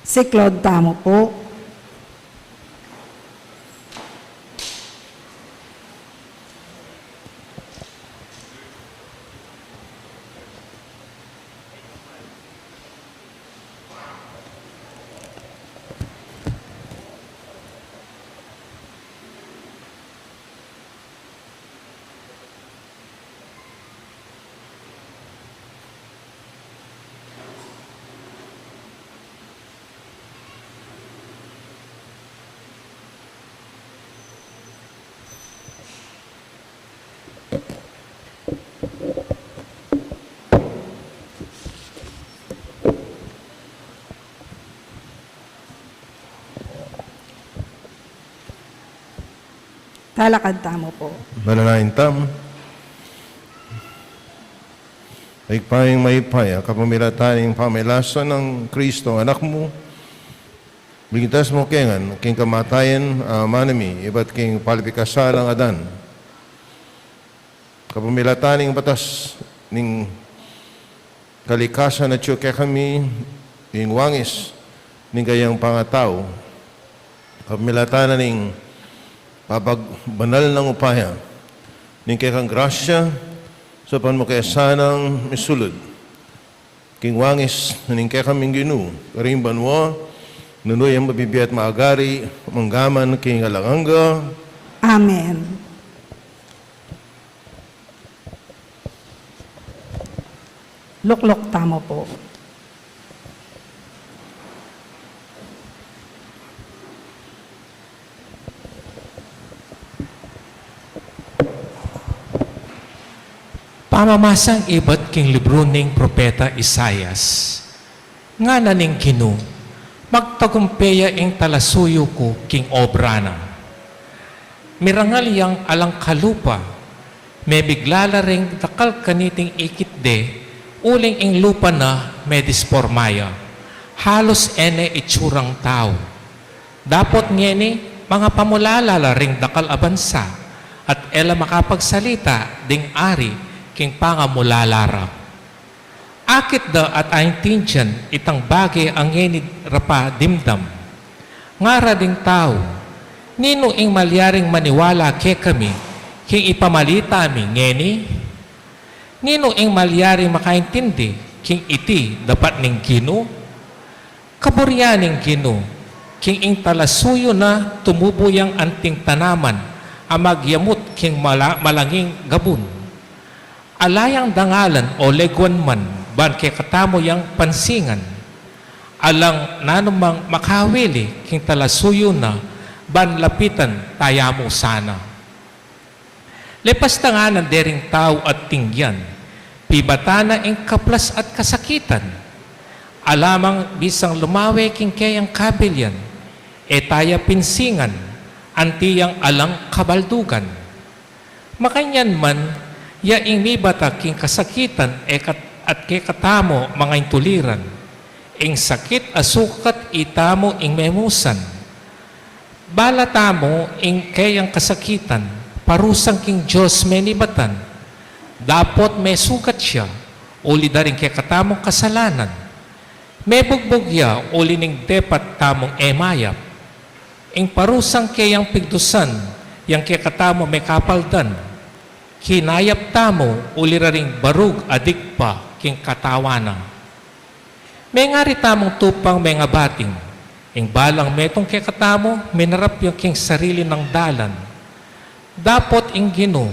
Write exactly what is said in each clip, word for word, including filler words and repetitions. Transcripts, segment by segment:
Siklaud tamu pu. Talakad tamu pu. Manalangin tamu. Ibpa ming mayupaya, kapamilatan ning pamagkasakit nang Kristo, Anak mu, ligtas mu kami king kamatayan a amanu mi, ibat king pagpikasalang adan. Kapamilatan ning batas ning kalikasan, atyu kekami ing wangis ning kayang pangatau. Kapamilatan na ning pamagbanal nang upaya ning kekang grasya, saupan mu kami sanang misulud king wangis ning kekaming Ginu, karing banua, nune yang mabibie at magari, mangga man king alang angga. Amen. Lukluk tamu pu. Pamamasang ibat king libru ning propeta Isaias. Ngana ning Ginu, magtagumpe ya ing talasuyu ku king obra na. Mirangal yang alang kalupa, mebigla la ring dakal kaniting ikit de, uling ing lupa na medisporma ya. Halus e ne itsurang tau. Dapot ngeni, mangapamulala la ring dakal a bansa, at e la makapagsalita ding ari king pangamulala ra. Akit da at aintindian itang bage a ngeni ra pa dimdam. Ngara ding tau, ninu ing malyaring maniwala kekami king ipamalita mi ngeni? Ninu ing malyaring makaintindi king iti dapat ning Ginu? Kaburian ning Ginu, king ing talasuyu na tumubu yang anting tanaman a magyamut king mala-, malanging gabun. Ala yang dangalan o leguan man ban kekatamu yang pansingan. Alang nanumang makawili king talasuyu na ban lapitan tayamu sana. Lepas da ngana dering tau at tingyan, pibatan na ing kaplas at kasakitan. Ala mang bisang lumawe king keyang kabilyan, e taya pinsingan, anti yang alang kabaldugan. Makanyan man, ya ing mibata king kasakitan e kat-, at kekatamu mangaintuliran. Ing sakit a sukat itamu ing memusan. Bala tamu ing keyang kasakitan, parusang king Dios menibatan, dapot mesugat ya, uli da ring kekatamung kasalanan. Mebugbug ya, uli ning depat tamung e mayap. Ing parusang keyang pigdusan, yang kekatamu mekapaldan. Kinayap tamu, uli ra ring barug a digpa king katawan na. Mengari tamung tupang mengabating, ing balang metung kekatamu, minarap ya king sarili nang dalan. Dapot ing Ginu,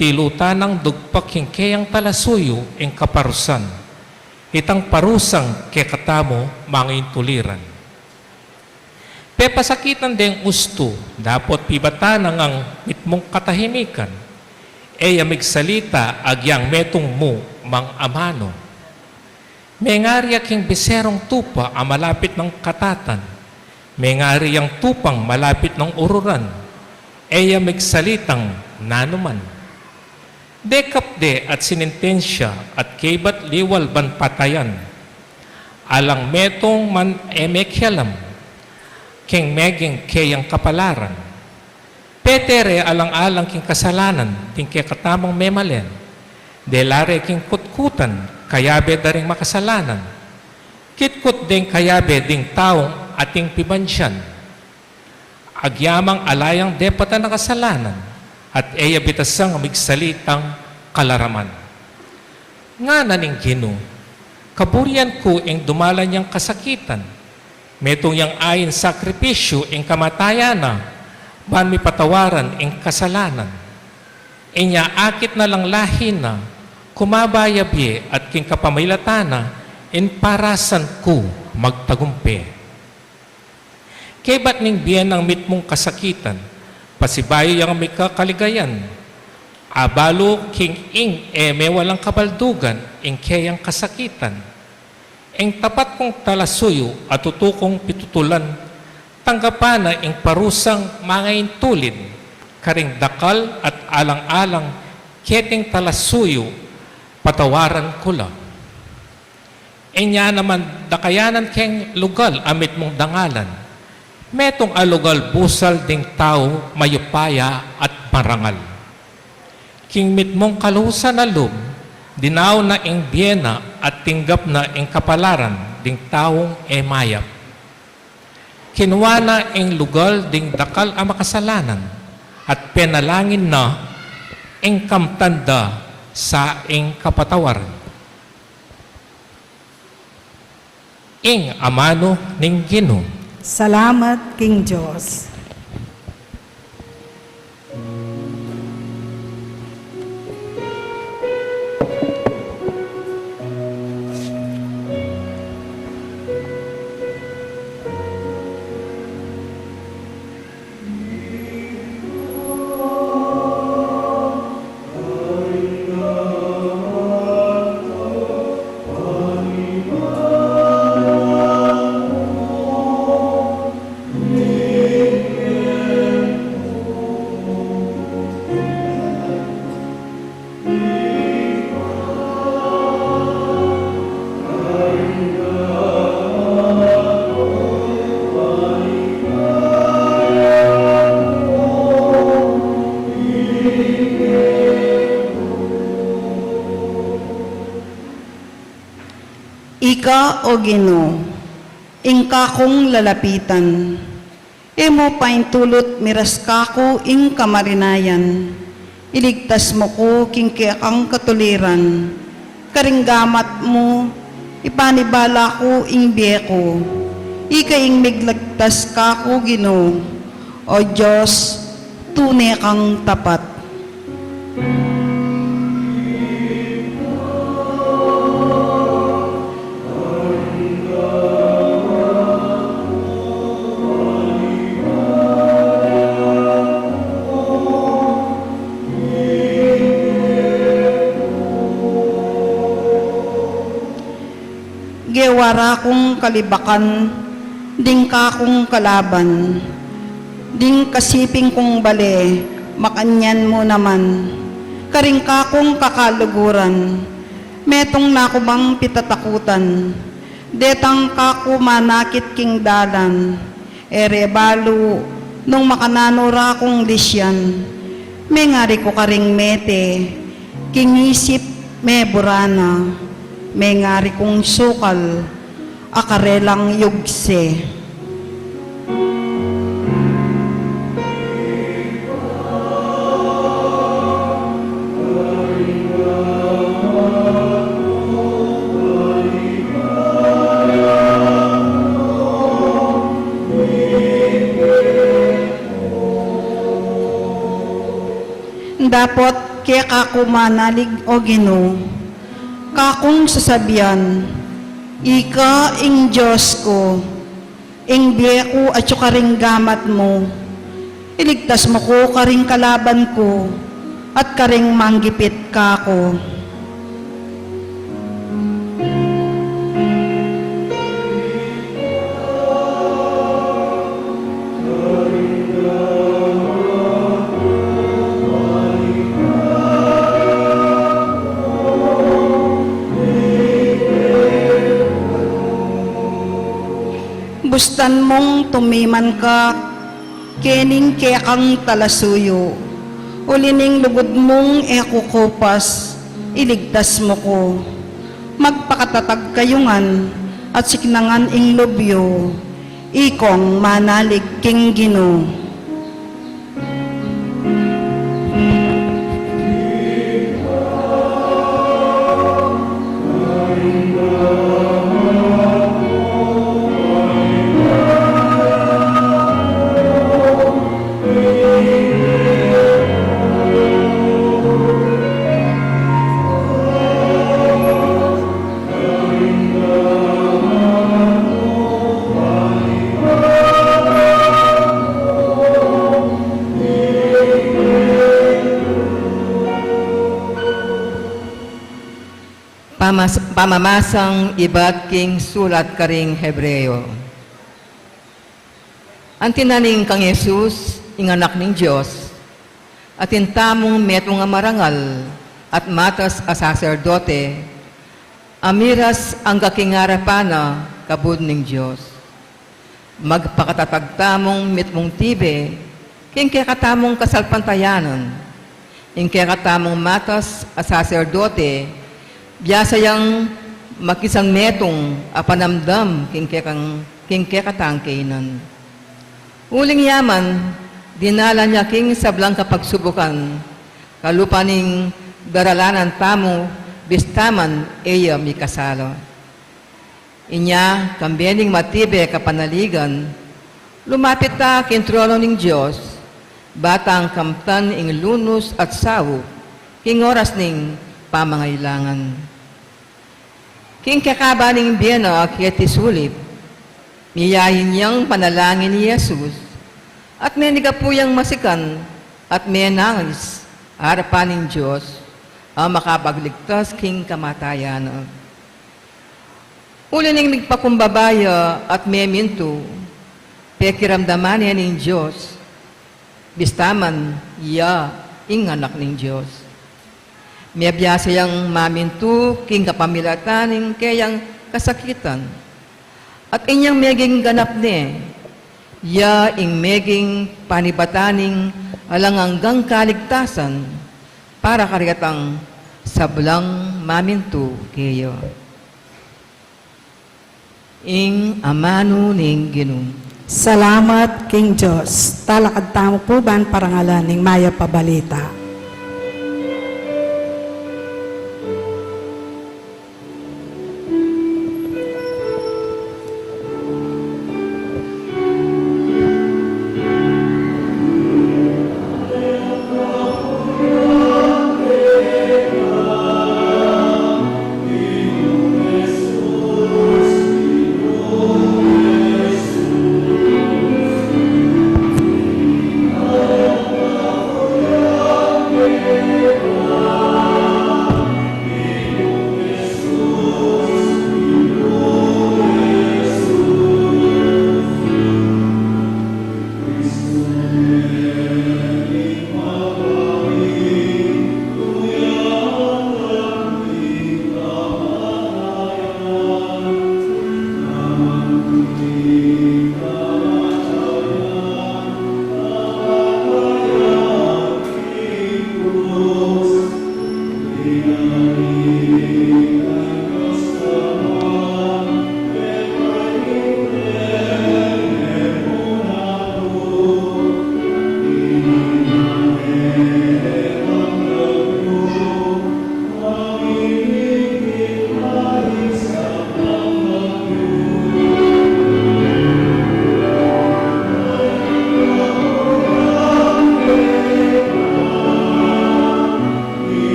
tilutan nang dugpa king keyang talasuyu ing kaparusan. Itang parusang kekatamu mangaintuliran. Pepasakitan deng ustu, dapot pibatan na ngang mitmung katahimikan. E ya migsalita agyang metung mu mang amanu. Mengari ya king biserung tupa a malapit nang katatan. Mengari yang tupang malapit nang ururan. E ya migsalitang nanuman. Dekap de at sinintensya at kaybat liwal ban patayan. Alang metung man e mekialam king meging keyang kapalaran. Pete re alang-alang king kasalanan ding kekatamung memalen. Dela re king kutkutan, kayabe da ring makasalanan. Kitkut deng kayabe ding taung ating pibandian, agyamang ala yang depatan a kasalanan, at e ya bitasang migsalitang kalaraman. Ngana ning Ginu, kaburian ku ing dumalan yang kasakitan, metung yang ain sakripisyu ing kamatayan na, ban mi patawaran ing kasalanan. Inya akit na lang lahi na, kumaba ya bie at king kapamilatan na, ing parasan ku magtagumpe. Kaybat ning bie nang mitmung kasakitan, pasibayu yang mikakaligayan, abalu king ing e me walang kabaldugan ing keyang kasakitan. Ing tapat kung talasuyu a tutu kung pitutulan, tanggapan na ing parusang mangaintulid, karing dakal at alang-alang keting talasuyu, patawaran ku la. Inya naman dakayanan keng lugal a mitmung dangalan, metung a lugal busal ding tau mayupaya at marangal. King mitmung kalusan a lub, dinaun na ing bie na at tinggap na ing kapalaran ding taung e mayap. Kinua na ing lugal ding dakal a makasalanan at penalangin na ing kamtan da sa ing kapatawaran. Ing amanu ning Ginu. Salamat king Dios. Ika, O Ginu, ing kakung lalapitan. E mu paintulut miras kaku ing kamarinayan. Iligtas mu ku king kekang katuliran. Karing gamat mu, ipanibala ku ing bie ku. Ika ing migligtas kaku, Ginu. O Dios, tune kang tapat. Gewara kung kalibakan ding kakung kalaban, ding kasiping kung bale, makanyan mu naman. Karing kakung kakaluguran, metung na ku mang pitatakutan, detang kaku manakit king dalan, e re balu nung makananu ra kung lisyan. Mengari ku karing mete king isip, mebura na, mengari kung sukal a karelang yugse. Dapot keka ku manalig, O Ginu, kakung sasabian, ika ing Dios ku, ing bie ku atyu karing gamat mu. Iligtas mu ku karing kalaban ku at karing manggipit kaku. Bustan mung tumiman ka kening kekang talasuyu, uli ning lugud mung e ku kupas, iligtas mu ku. Magpakatatag kayu ngan, At siknangan ing lub yu, ikong manalig king Ginu. Pamas-, pamamasang ibat king sulat karing Hebreo. Anti na ning kang Jesus, ing Anak ning Dios, atin tamung metung a marangal at matas a saserdote, a miras angga king arapan na kabud ning Dios. Magpakatatag tamung mitmung tibe king kekatamung kasalpantayanan. Ing kekatamung matas a saserdote, biasa yang makisang metung a panamdam king kekang, king kekatang kainan. Uling yaman, dinalan ya king sablang kapagsubukan, kalupa ning daralanan tamu, bista man e ya mikasala. Inya, kambe ning matibe kapanaligan, lumapit ta king trono ning Dios, ba tang kamtan ing lunus at saup king oras ning pamangailangan. King kekaba ning bie na keti sulip, miyain yang panalangin i Jesus, at menigapu yang masikan at menangis arapan ning Dios a makapagligtas king kamatayan na. Uli ning migpakumbaba ya at memintu, pekiramdaman ne ning Dios, bista man ya ing Anak ning Dios. Mebiasa yang mamintu king kapamilatan ning keyang kasakitan, at inyang meging ganap ne, ya ing meging panibatan ning alang anggang kaligtasan para karetang sablang mamintu keya. Ing amanu ning Ginu. Salamat king Dios. Talakad tamu pu ban parangalan ing mayap a balita.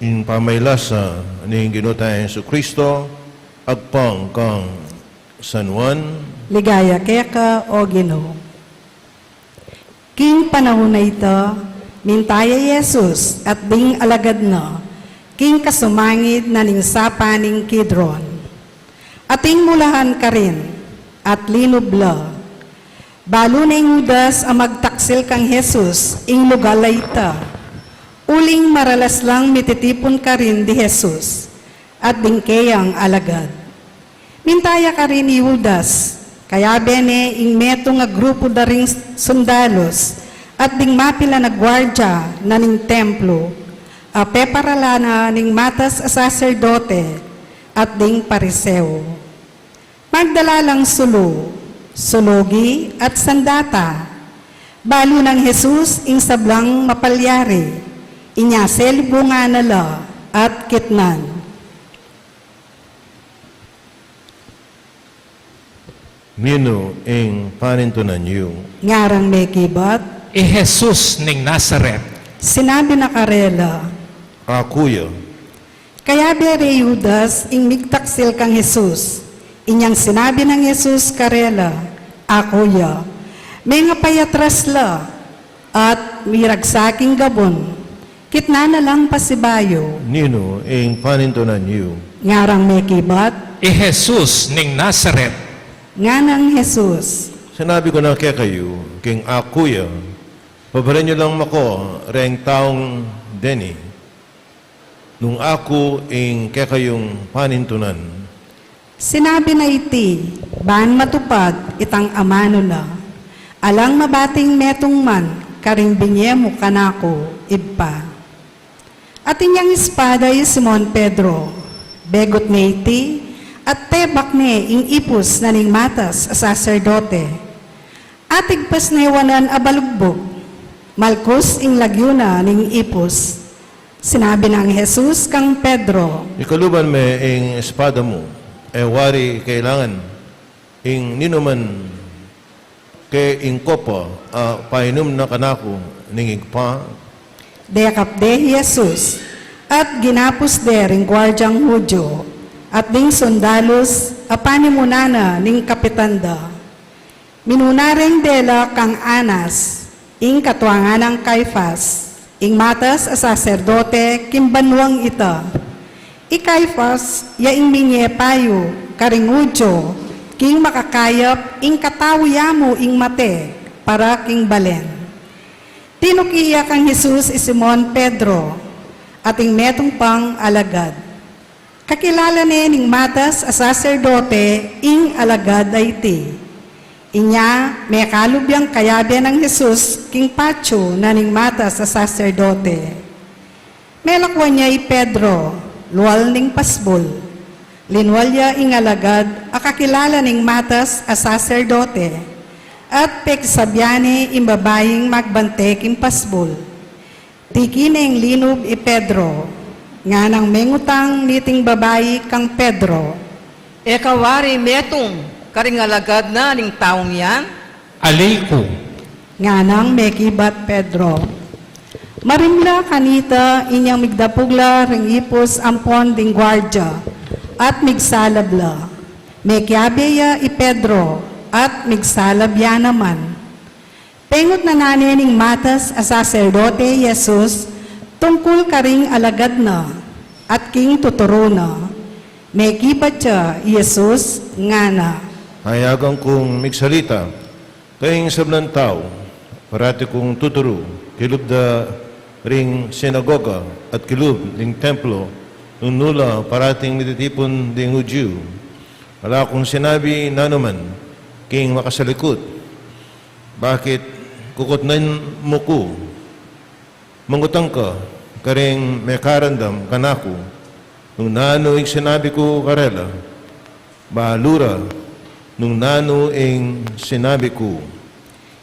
Ing pamailasa ning Ginu tang Jesucristo, agpang kang San Juan. Ligaya keka, o Ginu. King panaun a ita, minta ya i Jesus at ding alagad na king kasumangid na ning sapa ning Kidron. Ating mulahan karin at linub la. Balu neng Judas a magtaksil kang Jesus ing lugal a ita, uling maralas lang mititipun karin di Jesus at ding keyang alagad. Minta ya karin i Judas, kayabe ne ing metung a grupu da ring sundalus at ding mapilan a guardia na ning templo, a peparalan na ning matas a saserdote at ding Pariseo. Magdala lang sulu, sulugi at sandata. Balu nang Jesus ing sablang mapalyari, inya selubungan na la at kitnan. Ninu ing panintunan yu? Ngarang mekibat, I Jesus ning Nazaret. Sinabi na karela, Aku ya. Kayabe re i Judas ing migtaksil kang Jesus. Inyang sinabi nang Jesus karela, Aku ya. Mengapayatras la at miragsak ing gabun. Kitnan na lang pasibayu, Ninu ing panintunan yu? Ngarang mekibat, I Jesus ning Nazaret. Nganang Jesus, Sinabi ku na kekayu king aku ya, pabaran yu lang mako reng taung deni, nung aku ing kekayung panintunan. Sinabi na iti ban matupad itang amanu na, Alang mabating metung man karing binye mu kanaku, Ibpa. Atin yang espada i Simon Pedro, begut ne iti at tebak ne ing ipus na ning matas a saserdote. Atigpas ne wanan a balugbug, malkus ing lagyu na ning ipus. Sinabi nang Jesus kang Pedro, Ikaluban me ing espada mu, e wari kailangan ing ninuman ke ing kopa a painum na kanaku ning Ibpa? Dekap de i Jesus, at ginapus de ring guardiang Judio at ding sundalus a panimunan na ning kapitan da. Minuna reng dela kang Anas, ing katua nganang Caifas, ing matas a saserdote king banuang ita. I Caifas ya ing minye payu karing Judio king makakayap ing katau ya mu ing mate para king balen. Tinuki ya kang Jesus i Simon Pedro at ing metung pang alagad. Kakilala ne ning matas a saserdote ing alagad a iti. Inya, mekalub yang kayabe nang Jesus king patyu na ning matas a saserdote. Melakwan ya i Pedro lual ning pasbul. Linual ya ing alagad a kakilala ning matas a saserdote, at pekisabyan ne ing babaing magbante king pasbul. Tiki neng linub i Pedro, nganang mengutang niting babai kang Pedro, E ka wari metung karing alagad na ning taung yan? Ali ku, nganang mekibat Pedro. Marimla kanita inyang migdapug la ring ipus ampon ding guardia at migsalab la. Mekiabe ya i Pedro at migsalab ya naman. Pengutnan na ne ning matas a saserdote i Jesus tungkul karing alagad na at king tuturu na. Mekibat ya i Jesus, ngana, Payagan kung migsalita keng sablang tau, parati kung tuturu kilub da ring sinagoga at kilub ning templo, nung nu la parating mititipun ding Judio. Ala kung sinabi nanuman king makasalikut. Bakit kukutnan mu ku? Mangutang ka karing mekarandam kanaku nung nanu ing sinabi ku karela. Balu ra nung nanu ing sinabi ku.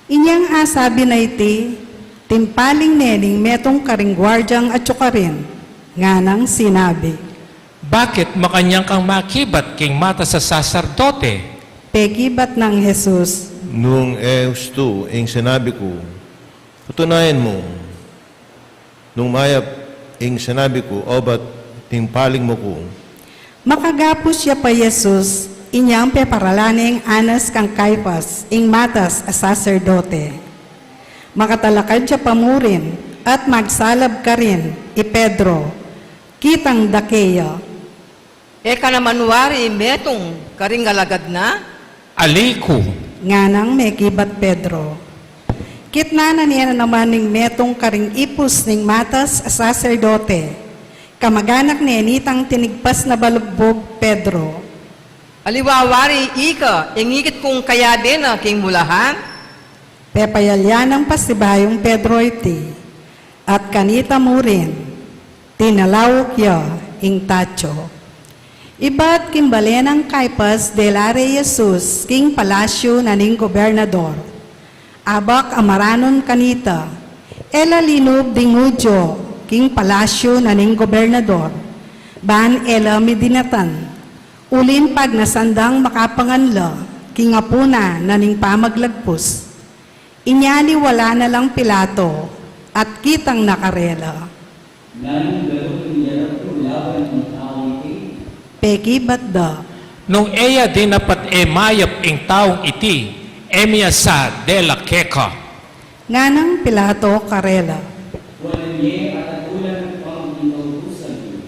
Inyang asabi na iti, timpaling ne ning metung karing guardiang atyu karin, nganang sinabi, Bakit makanyan kang makibat king matas a saserdote? Pekibat nang Jesus, Nung e ustu ing sinabi ku, patunayan mu nung mayap ing sinabi ku, obat timpaling mu ku. Makagapus ya pa i Jesus, inyang peparalan neng Anas kang Caifas, ing matas a saserdote. Makatalakad ya pa murin at magsalab karin i Pedro. Kitang dake ya, E ka naman wari metung karing alagad na? Ali ku, Nganang mekibat Pedro. Kitnan na ne naman ning metung karing ipus ning matas a saserdote, kamaganak ne nitang tinigpas na balugbug Pedro. Aliwa wari ika, ing ikit kung kaya de na king mulahan? Pepayalya nang pasibayung Pedro iti, at kanita murin, tinalauk ya ing tatsu. Ibat king bale nang Caiafas dela re Jesus king palasyu na ning gobernador. Abak a maranun kanita, e la linub ding Judio king palasyu na ning gobernador, ban e la midinatan, uling pagnasan dang makapangan la king apunan na ning pamaglagpus. Inya aliwa la na lang Pilato, at kitang na karela. Nanu ing gagawin niyang laban king taung iti? Pekibat da. Nung e ya dinapat, e mayap ing taung iti, e mi ya sa dela keka. Nganang Pilato karela. Kuanan ye at atulan mu pa king kautusan yu.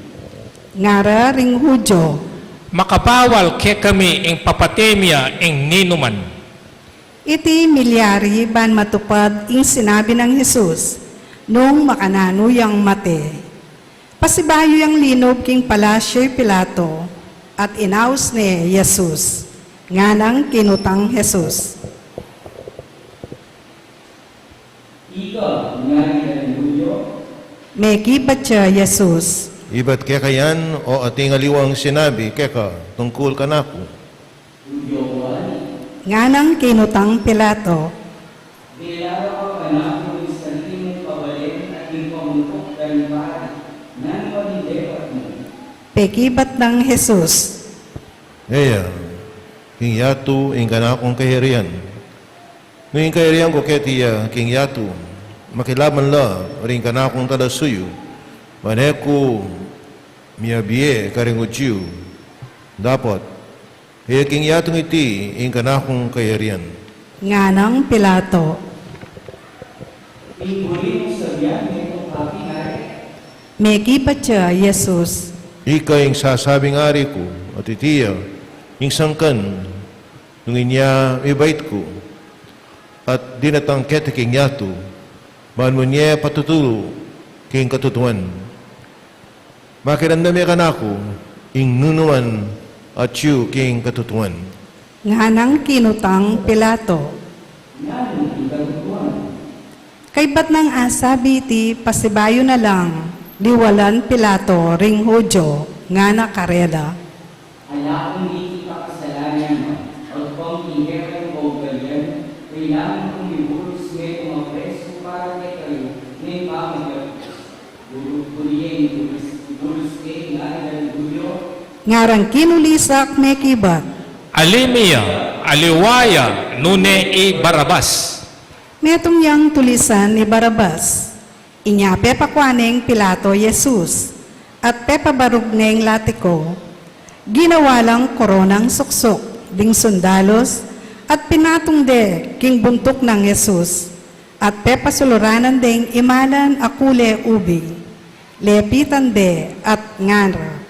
Ngara ring Judio. Makabawal kekami ing papate mi ya ing ninuman. Iti milyari ban matupad ing sinabi nang Jesus, nung makananu yang mate. Pasibayu yang linub king palasyu i Pilato, at inaus ne Jesus. Nganang kinutang Jesus. Ika ing ari da ring Judio? Mekibat ya Jesus. Ibat keka yan, o ating aliwang sinabi keka tungkul kanaku? Judio ka? Nganang kinutang Pilato. Dela ra ba kanaku ing sarili mung kabalen at ing pamutuk da ring pari, nanu man ing depat mu? Pekibat nang Jesus. E ya, king yatu ing kanakung kayarian. Nung ing kayarian ku keti ya king yatu, makilaban la ring kanakung talasuyu, ban e ku miyabie karing Judio. Dapot, e ya king yatung iti ing kanakung kayarian. Nganang Pilato. Ing buri mung sabian, metung ka king ari? Mekibat ya Jesus. Ika ing sasabing ari ku, at iti ya ing sangkan nung inya mibait ku, at dinatang keti king yatu, ban mu nye patutulu king katutuan. Makiramdam ye kanaku ing nunuman atyu king katutuan. Nganang kinutang Pilato. Nanu ing katutuan? Kaybat nang asabi iti, pasibayu na lang liwalan Pilato ring Judio, ngana karela. Ala kung diti pakasalanan, agpang king kekayung kaugalian, kailangan kung ibulus metung a presu para kekayu ning pamaglagpus. Bulu-, buri ye ing ibulus, ibulus ke ing ari da ring Judio? Ngarang kinulisak mekibat. Ali mi ya, aliwa ya, nune i Barabas. Metung yang tulisan i Barabas. Inya pepakua neng Pilato i Jesus, at pepabarug neng latiku. Ginawa lang koronang suksuk ding sundalus, at pinatung de king buntuk nang Jesus, at pepasuluran deng imalan a kule ubi. Lepitan de at ngara.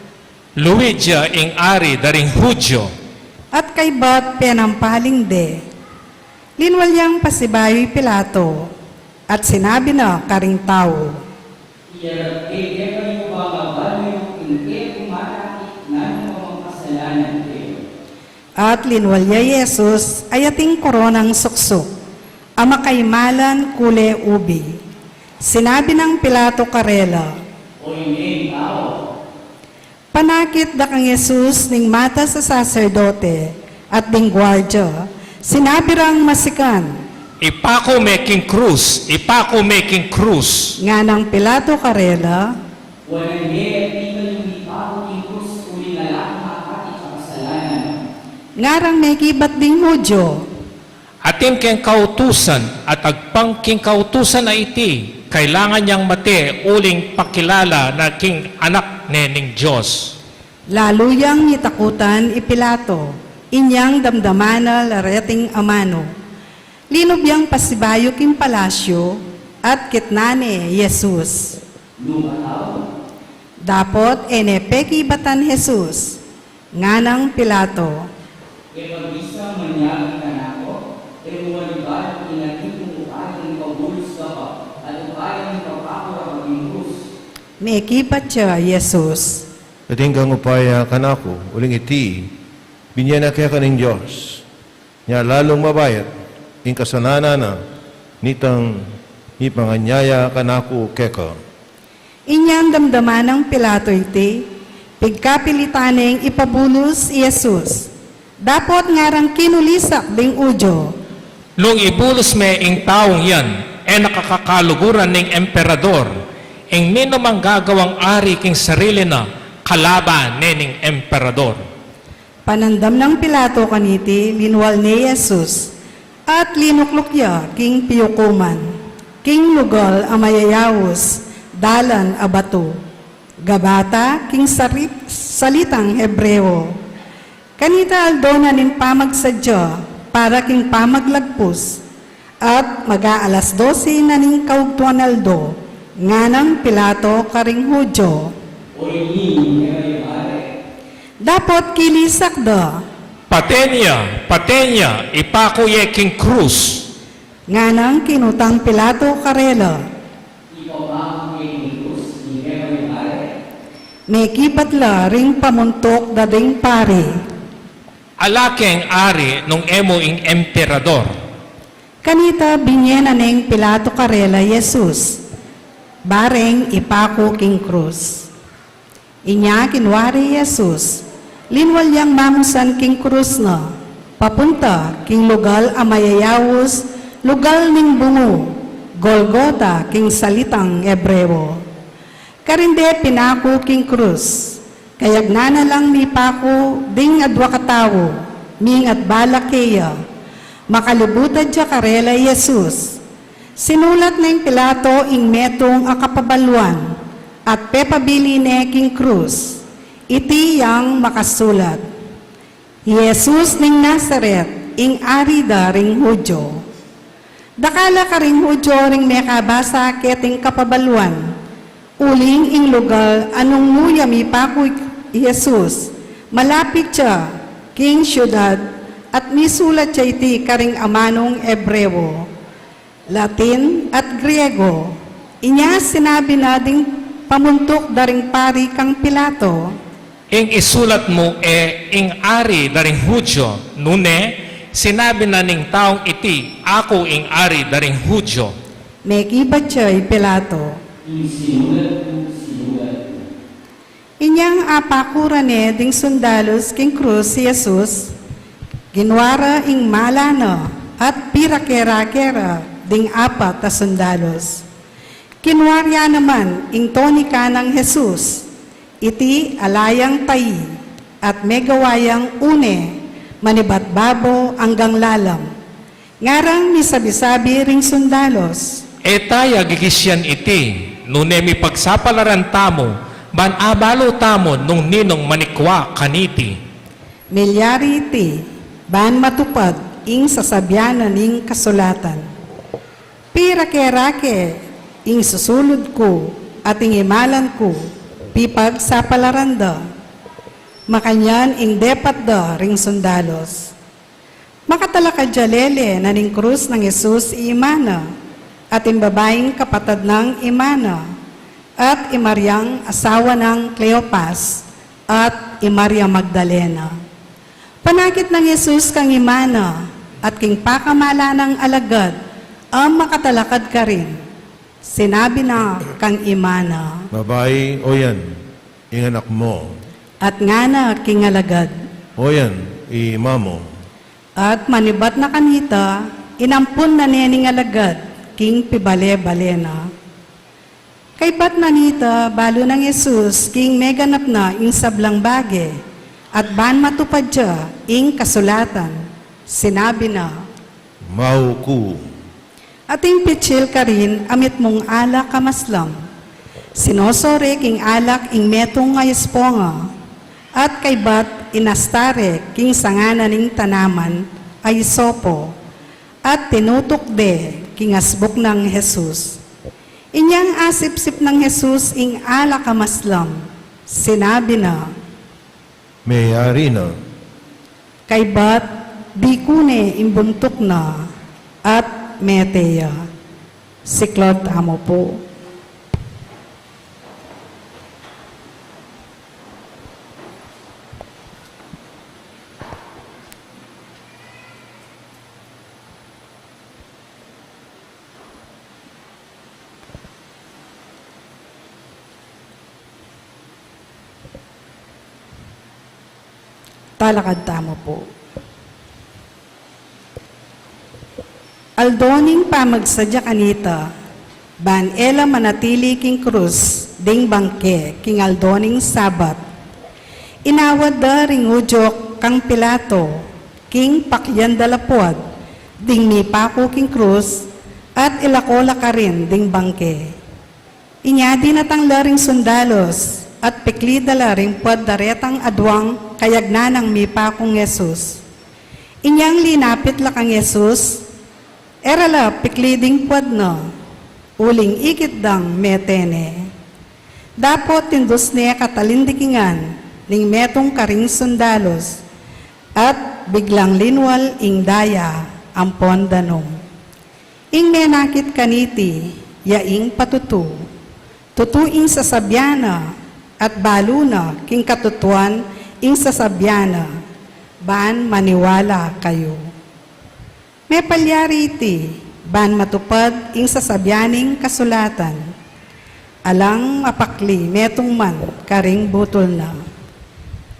Luid ya ing ari da ring Judio. At kaybat penampaling de. Linwal yang pasibayu i Pilato, at sinabi na karing tau. Iyarap ke kekayu bang abalu yu ing e ku matakit nanu mang kasalanan keyu. At linwal ya i Jesus a ating koronang suksuk a makaimalan kule ubi. Sinabi nang Pilato karela. O ing tau. Panakit da kang Jesus ning matas a saserdote at ding guardia, sinabi rang masikan. Ipaku me king krus, ipaku me king krus. Nganang Pilato karela. Kuanan ye at ikayu ipaku king krus uling ala ku makakit a kasalanan. Ngarang mekibat ding Judio. Atin keng kautusan at agpang king kautusan a iti, kailangan yang mate uling pakilala na king Anak ne ning Dios. Lalu yang mitakutan i Pilato, inyang damdaman na la reting amanu. Linub yang pasibayu king palasyu at kitnan ne i Jesus. Dapot e ne pekibatan Jesus. Nganang Pilato. Kepag-isa manyawad kanaku? Mekibat ya i Jesus. Atin kang upaya kanaku, uling iti binye na keka ning Dios. Nya lalung mabayat ing kasalanan na nitang mipanganyaya kanaku keka. Inyang damdaman nang Pilato iti, pigkapilitan neng ipabulus i Jesus. Dapot ngarang kinulisak ding Judio, "Nung ibulus me ing taung yan, e na kakaluguran ning emperador ing ninumang gagawang ari king sarili na kalaban ne ning emperador." Panandam nang Pilato kaniti, linwal ne i Jesus, at linukluk ya king piukuman, king lugal a mayayaus, dalan a batu. Gabata, king sari-, salitang Hebreo. Kanita aldo na ning pamagsadya para king pamaglagpus, at mag-aalas dose na ning kaugtuan aldo, nganang Pilato karing Judio, "O ini ing Mari?" Dapot kilisak da, "Paten ya, paten ya, ipaku ye king krus!" Nganang kinutang Pilato karela, "Ipaku ye king krus ing Mari?" Mekibat la ring pamuntuk da ding pari, "Ala keng ari nung e mu ing emperador." Kanita binye na neng Pilato karela i Jesus, bareng ipaku king krus. Inya kinua re i Jesus, linwal yang mamusan king krus na, papunta king lugal a mayayaus, lugal ning bungu, Golgota king salitang Hebreo. Karin de pinaku king krus, kayagnan na lang mipaku ding adwa katau, mingat bala keya. Makalibutad ya karela i Jesus. Sinulat neng Pilato ing metung a kapabaluan, at pepabili ne king krus. Iti yang makasulat, "Jesus ning Nazaret, ing Ari da ring Judio." Dakal a karing Judio ring mekabasa keting kapabaluan, uling ing lugal a nung nu ya mipaku i Jesus, malapit ya king siudad, at misulat ya iti karing amanung Hebreo, Latin at Griego. Inya sinabi na ding pamuntuk da ring pari kang Pilato, "Ing isulat mu e ing Ari da ring Judio, nune sinabi na ning taung iti, 'Aku ing Ari da ring Judio'?" Mekibat ya i Pilato, "Ing sinulat ku, sinulat ku." Inyang apaku ra ne ding sundalus king krus i Jesus, kinua ra ing mala na at pirake-rake ra ding apat a sundalus. Kinua ra naman ing tunika nang Jesus, iti ala yang tai, at megawa yang une manibat babo anggang lalam. Ngarang misabi-sabi ring sundalus, "E ta ya gigisian iti, nune mipagsapalaran tamu, ban abalu tamu nung ninung manikua kaniti." Milyari iti, ban matupad ing sasabian na ning kasulatan, "Pirake-rake ing susulud ku, at ing imalan ku pipagsapalaran da." Makanyan ing depat da ring sundalus. Makatalakad ya lele na ning krus nang Jesus i ima na, at ing babaing kapatad nang ima na, at i Mariang asawa nang Cleopas, at i Maria Magdalena. Panakit nang Jesus kang ima na, at king pakamala nang alagad a makatalakad karin, sinabi na kang ima na, "Babai, oyan ing anak mu." At ngana king alagad, "Oyan i ima mu." At manibat na kanita, inampun na ne ning alagad king pibale-bale na. Kaybat na nita, balu nang Jesus king meganap na ing sablang bage, at ban matupad ya ing kasulatan, sinabi na, "Mau ku." Ating pitsil karin a mitmung alak a maslam. Sinoso re king alak ing metung a esponga, at kaybat inasta re king sanga na ning tanaman a isopo, at tinutuk de king asbuk nang Jesus. Inyang asipsip nang Jesus ing alak a maslam, sinabi na, "Meyari na." Kaybat diku ne ing buntuk na at mete ya. Siklaud tamu pu. Alakad tamu pu. Aldo ning pamagsadya kanita, ban e la manatili king krus ding bangke king aldo ning Sabat. Inawad da ring Hudyo kang Pilato, king pakyan da la puad ding mipaku king krus, at ilako la karin ding bangke. Inya dinatang la ring sundalus, at pikli da la ring puad da retang aduang kayagnan nang mipakung Jesus. Inyang linapit la kang Jesus, e ra la pikli ding puad na, uling ikit dang mete ne. Dapot tindus ne katalindikingan ning metung karing sundalus, at biglang linwal ing daya ampon danum. Ing menakit kaniti, ya ing patutu. Tutu ing sasabyan na, at balu na king katutuan ing sasabyan na, ban maniwala kayu. Mepalyari iti, ban matupad ing sasabyan ning kasulatan. Alang mapakli metung man karing butul na.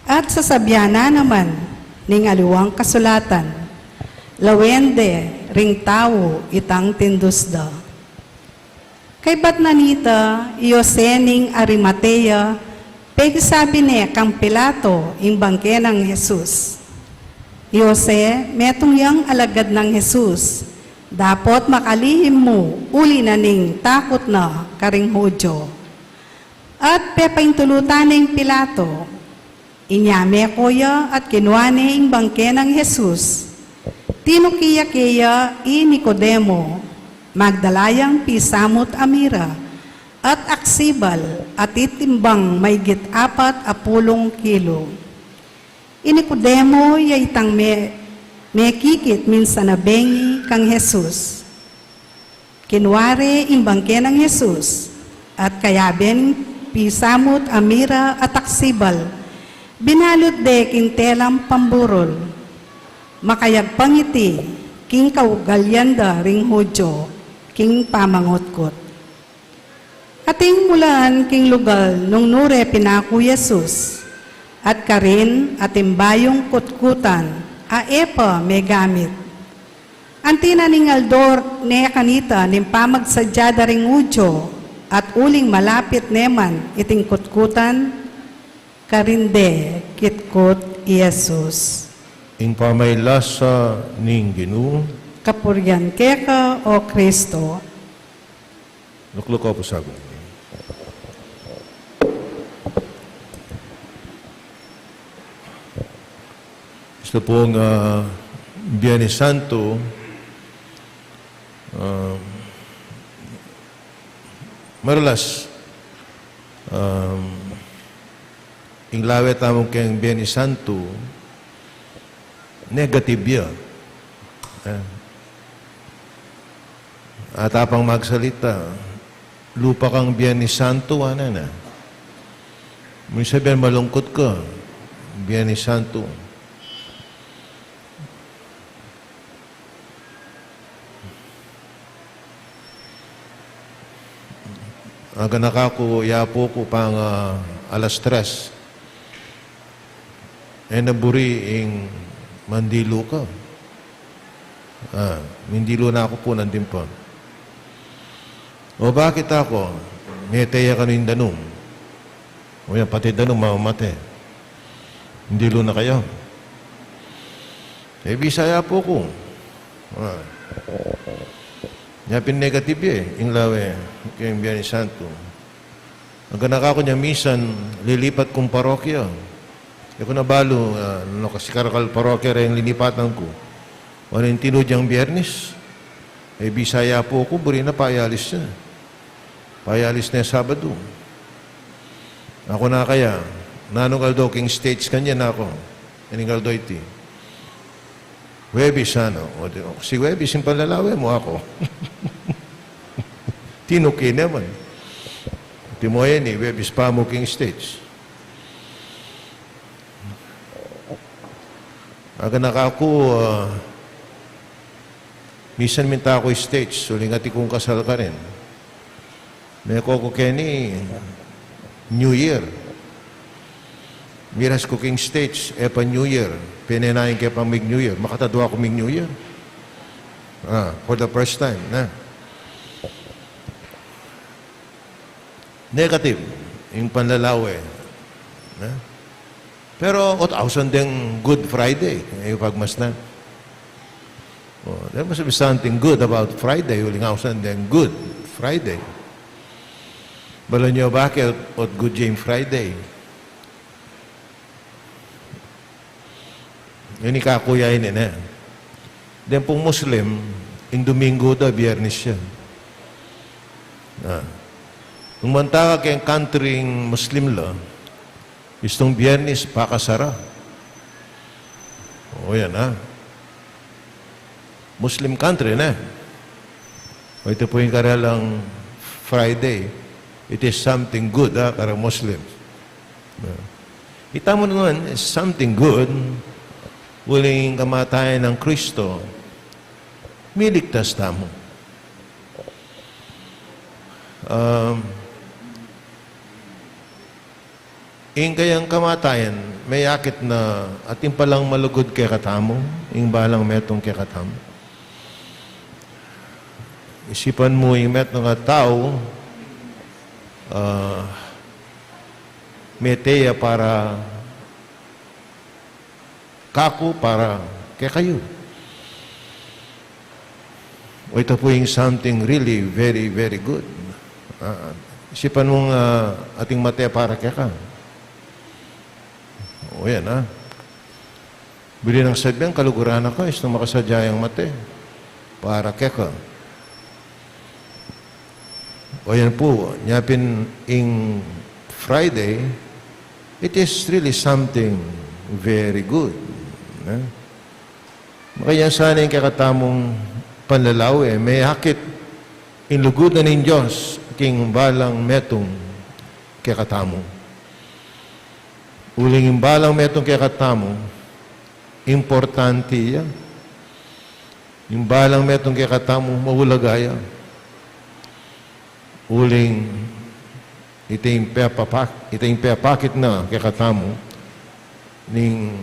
At sasabyan na naman ning aliwang kasulatan, lawen de ring tau itang tindus da. Kaybat na nita, i Jose ning Arimatea, pekisabi ne kang Pilato ing bangke nang Jesus. I Jose, metung yang alagad nang Jesus, dapot makalihim mu uli na ning takut na karing Hudyo. At pepaintulutan neng Pilato, inya meko ya at kinua ne ing bangke nang Jesus. Tinuki ya keya i Nicodemo, magdala yang pisamut a mira at aksibal a titimbang maygit apat a pulung kilo. I Nicodemo ya itang me-, mekikit minsan a bengi kang Jesus. Kinua re ing bangke nang Jesus, at kayabe ning pisamut a mira at aksibal, binalut de king telang pamburul. Makayagpang iti king kaugalian da ring Hudyo king pamangutkut. Ating mulaan king lugal nung nu re pinaku i Jesus, at karin ating bayung kutkutan a e pa megamit. Anti na ning aldo ne kanita ning pamagsadya da ring Hudyo, at uling malapit ne man iting kutkutan, karin de kitkut i Jesus. Ing pamaylasa ning Ginu. Kapurian keka, O Kristo. Lukluk ko pu sagu. Ito pung, ah, Biyernes Santo, ah, maralas, ah, ing lawe tamu keng Biyernes Santo, negative ya. Eh. At apang magsalita, lupa kang Biyernes Santo, ana na. Mu sabyan malungkut ka, Biyernes Santo. Aga na kaku, yapu ku pang, ah, alas tres. E na buri ing mandilu ka. Ah, mindilu na ku pu nandin pa. O bakit aku? Mete ya kanu ing danum. O yan, pati danum mamamate. Mindilu na kayu. E bisa ya pu ku. Ah. Nya pin negative ya, e. Ing lawe, keng Biyernes Santo. Aga na kaku nya misan, lilipat kung parokya. E ku na balu, ah, nu kasi karakal parokya reng linipatan ku. Anu ing tinud yang Biyernes? E bisa ya pu ku, buri na payalis na. Payalis na Sabadu. Aku na kaya, nanung aldo king States kanyan aku? Ining aldo iti. Huwebes, ana. O, di, o, si Huwebes ing panlalawe mu, aku. Tinuki ne man. Timoyen i Huwebes pa mu king States. Aga na kaku, ah, misan minta ku States, uling atin kung kasal karin. Meko ku keni New Year. Miras ku king States, e pa New Year. Pene na ing kepang mig New Year. Makatadua ku mig New Year. Ah, for the first time, ne? Negative ing panlalawe, ne? Pero ot ausan deng Good Friday, e, pagmasdan. Oh, there must be something good about Friday, uling ausan deng Good Friday. Balu yu, bakit ot, ot Good Jane Friday? Ini kaku ya ini, ne. Deng pung Muslim, ing Domingo da, Biyernes ya. Ah. Nung manta ka keng country ing Muslim la, istung Biyernes, pakasara. O, yan, ah. Muslim country, ne? O, ita pu ing karelang Friday. It is something good, ha, kareng Muslim. Ita mu naman, something good, uling kamatayan nang Kristo, miligtas tamu. Um, Ing kayang kamatayan, meyakit na atin palang malugud kekatamu, ing balang metung kekatamu. Isipan mu ing metung a tau, ah, mete ya para kaku, para kekayu. O, ita pu ing something really very, very good. Ah, isipan mung, ah, ating mate para keka. O, yan, ah. Buri nang sabian, kaluguran na ka, istung makasadya yang mate para keka. O, yan pu, nya pin ing Friday, it is really something very good, ne? Makanyan sana ing kekatamung panlalawe, meyakit ing lugud na ning Dios king balang metung kekatamu. Uling ing balang metung kekatamu, importante ya. Ing balang metung kekatamu, maulaga ya. Uling ita ing pepapak-, ita ing pepakit na kekatamu ning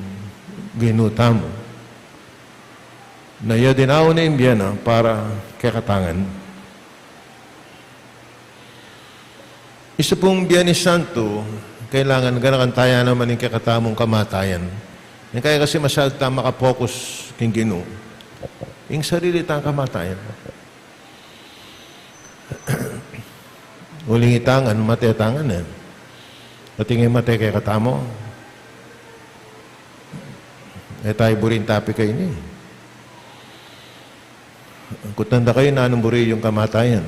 Ginu tamu, na ya dinaun na ing bie na para kekatang ngan. Ita pung Biyernes Santo, kailangan ganakan taya naman ing kekatamung kamatayan. Ing kaya kasi masyadu tang makapokus king Ginu, ing sarili tang kamatayan. Uling ita ngan, mate ta ngan, e. Atin ing mate kekatamu. E tayu buri ing topic a ini. Kutnan da kayu, nanung buri yung kamatayan?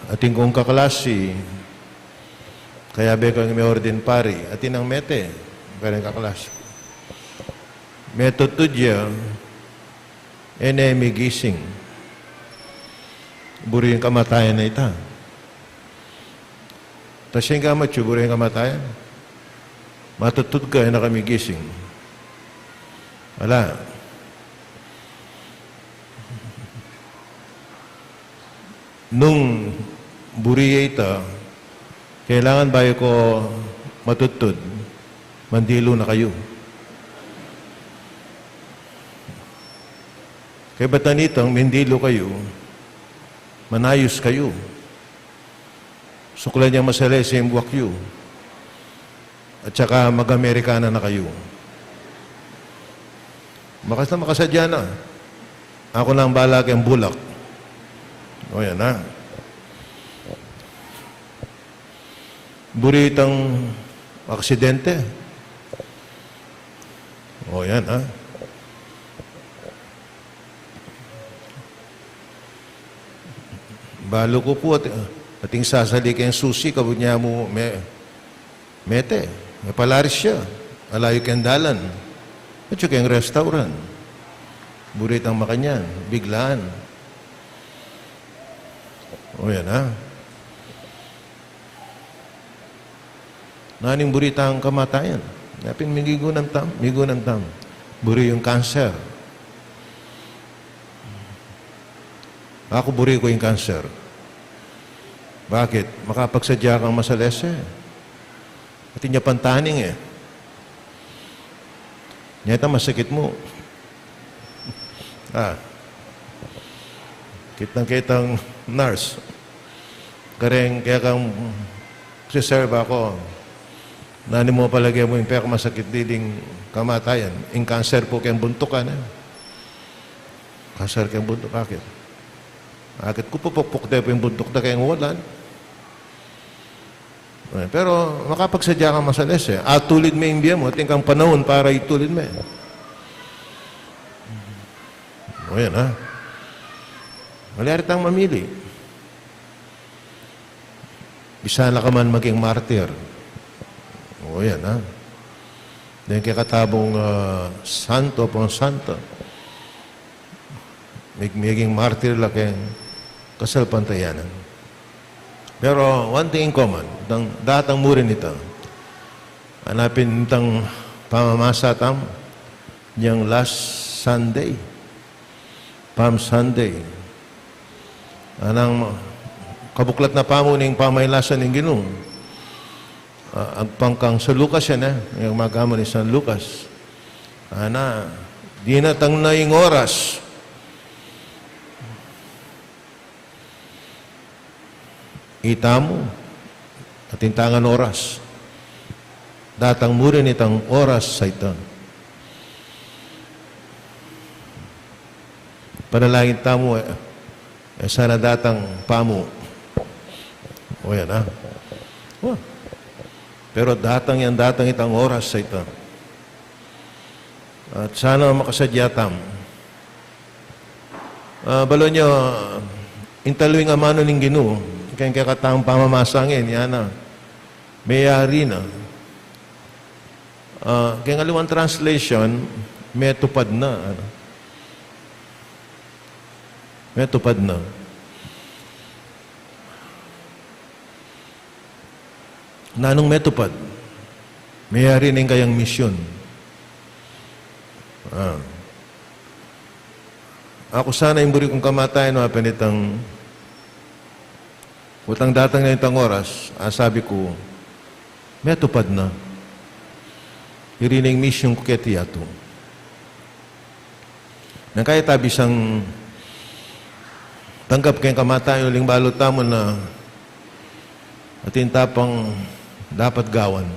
Atin kung kaklasi, kayabe kung me-ordain pari, atin nang mete kareng kaklasi. Metutud ya, e ne migising. Buri yung kamatayan na ita. Tasing ka matyu, buri yung kamatayan. Matutud ka, e na ka migising. Ala. Nung buri ya ita, kailangan bayu ko matutud, mandilu na kayu. Kaybat na nitang mindilu kayu, manayus kayu. Suklan yang masalese ing buak yu. At saka mag-Amerikana na kayu. Makas na makasadya na. Aku nang bala keng bulak. O, yan na. Buri itang aksidente. O, yan, ha. Balu ku pu at, ating sasali keng susi, kabud nya mu me-, mete, mepalaris ya, alayu keng dalan, atyu keng restaurant. Buri tang makanyan, biglaan. O, yan, ha. Nanu ing buri tang kamatayan? Nya pin migunam tam-, migunam tamu. Buri yung kanser. Aku buri ku ing kanser. Bakit? Makapagsadya kang masalese. Atin ya pang taning e. Nya ita masakit mu. Ah. Kitang-kitang nurse. Kareng kekang siserba ku. Nanu mu palage mu ing pekamasakit dili ing kamatayan? Ing kanser pu keng buntuk, e. Kanser keng buntuk, akit. Akit ku pupukpuk de pu ing buntuk da keng walan. E, pero makapagsadya kang masalese. Atulid me ing bie mu, atin kang panaun para itulid me. O yan, ha? Malyari tang mamili. Bisa na ka man maging martir. O yan, ha? Deng kekatabung, ah, santo, pang santo. Mig-, maging martir la keng kasalpantayanan. Pero one thing in common, dang, datang mu rin ita. Anapin itang pamamasa tamu, yang last Sunday, Palm Sunday. Anang ma-, kabuklat na pamu ning pamailasan ning Ginu. Ah, agpang kang San Lucas yan, e. Yung magamu ni San Lucas. Ana, dinatang na ing oras. Itamu, atin tang oras. Datang mu rin itang oras a ita. Panalangin tamu, e, e sana datang pamu. O yan, ha? O. Pero datang yan, datang itang oras a ita. At sana makasadya tamu. Ah, balu yu, ing talu ing amanu ning Ginu, keng kekatang pamamasa ngeni, yana, meyari na. Ah, keng aliwang translation, metupad na, ano. Metupad na. Nanung metupad? Meyari na ing kayang misyon. Ah. Aku sana ing buri kung kamatayan, mapanitang, utang datang na itang oras, a sabi ku, metupad na. Iri na ing misyon ku keti yatu. Nang kaya ta bisang tanggap keng kamatayan, uling balu tamu na atin ta pang dapat gawan.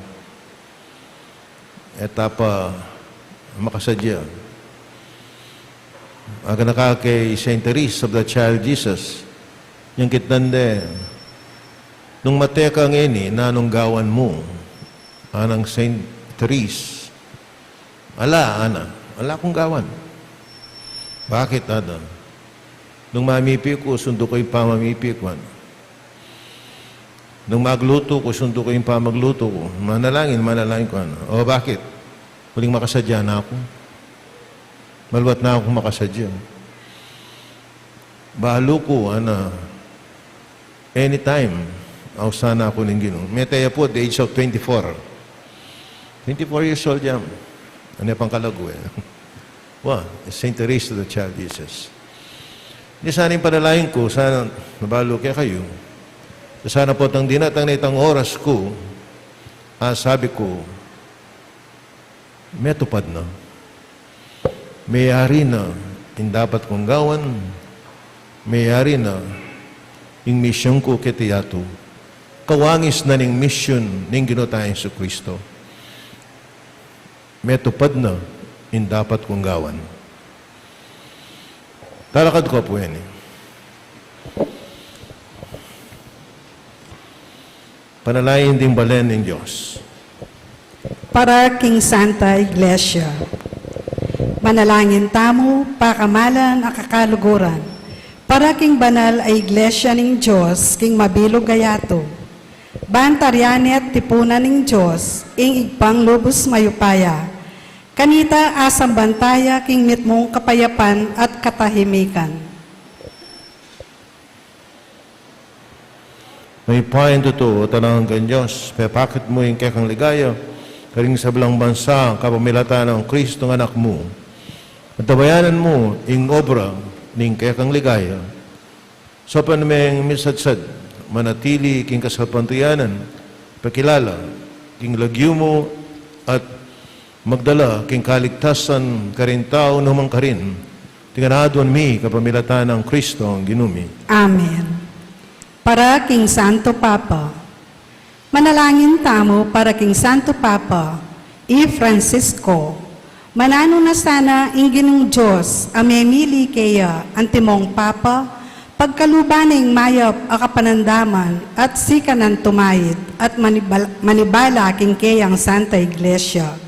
E ta pa makasadya. Agana ka kay Saint Therese of the Child Jesus, yang kitnan de, nung mate ka ngeni, nanung gawan mu? Anang Saint Therese, ala, ana, ala kung gawan. Bakit, ana? Nung mamipi ku, sundu ku ing pamamipi ku, ana. Nung maglutu ku, sundu ku ing pamaglutu ku. Manalangin, manalangin ku, ana. O, bakit? Uling makasadya na ku. Maluat na kung makasadya. Balu ku, ana, anytime, ausan na ku ning Ginu. Mete ya pu at the age of twenty-four. Twenty-four years old ya. Ane pang kalagu, e. Wa, Saint Therese of the Child Jesus. Ini sana ing panalangin ku, sana mabalu kekayu. Sana pu itang dinatang na itang oras ku, a sabi ku, metupad na. Meyari na ing dapat kung gawan, meyari na ing misyon ku keti yatu. Kawangis na ning misyon ning Ginu tang Jesucristo. Metupad na ing dapat kung gawan. Talakad ku pu ini. Panalangin ding balen ning Dios. Para king Santa Iglesia. Manalangin tamu, pakamalan a kakaluguran, para king banal a Iglesia ning Dios king mabilug a yatu. Ban tarian ne at tipunan ning Dios ing Ibpang lubus mayupaya. Kanita asamban taya king mitmung kapayapan at katahimikan. Mayupayang tutu at alang anggang Dios, pepakit mu ing kekang ligaya karing sablang bansa kapamilatan nang Kristong Anak mu. At tabayanan mu ing obra ning kekang ligaya. Saupan meng misadsad, manatili king kasalpantayanan, pakilala, king lagyu mu at magdala king kaligtasan karing tau nukarin. Iti ngan aduan mi kapamilatan nang Kristong Ginu mi. Amen. Para king Santo Papa. Manalangin tamu para king Santo Papa, i Francisco. Mananu na sana ing Ginung Dios a memili keya antimong Papa, pagkaluban na ing mayap a kapanandaman at sikanan tumaid at manibal-, manibala king keyang Santa Iglesia.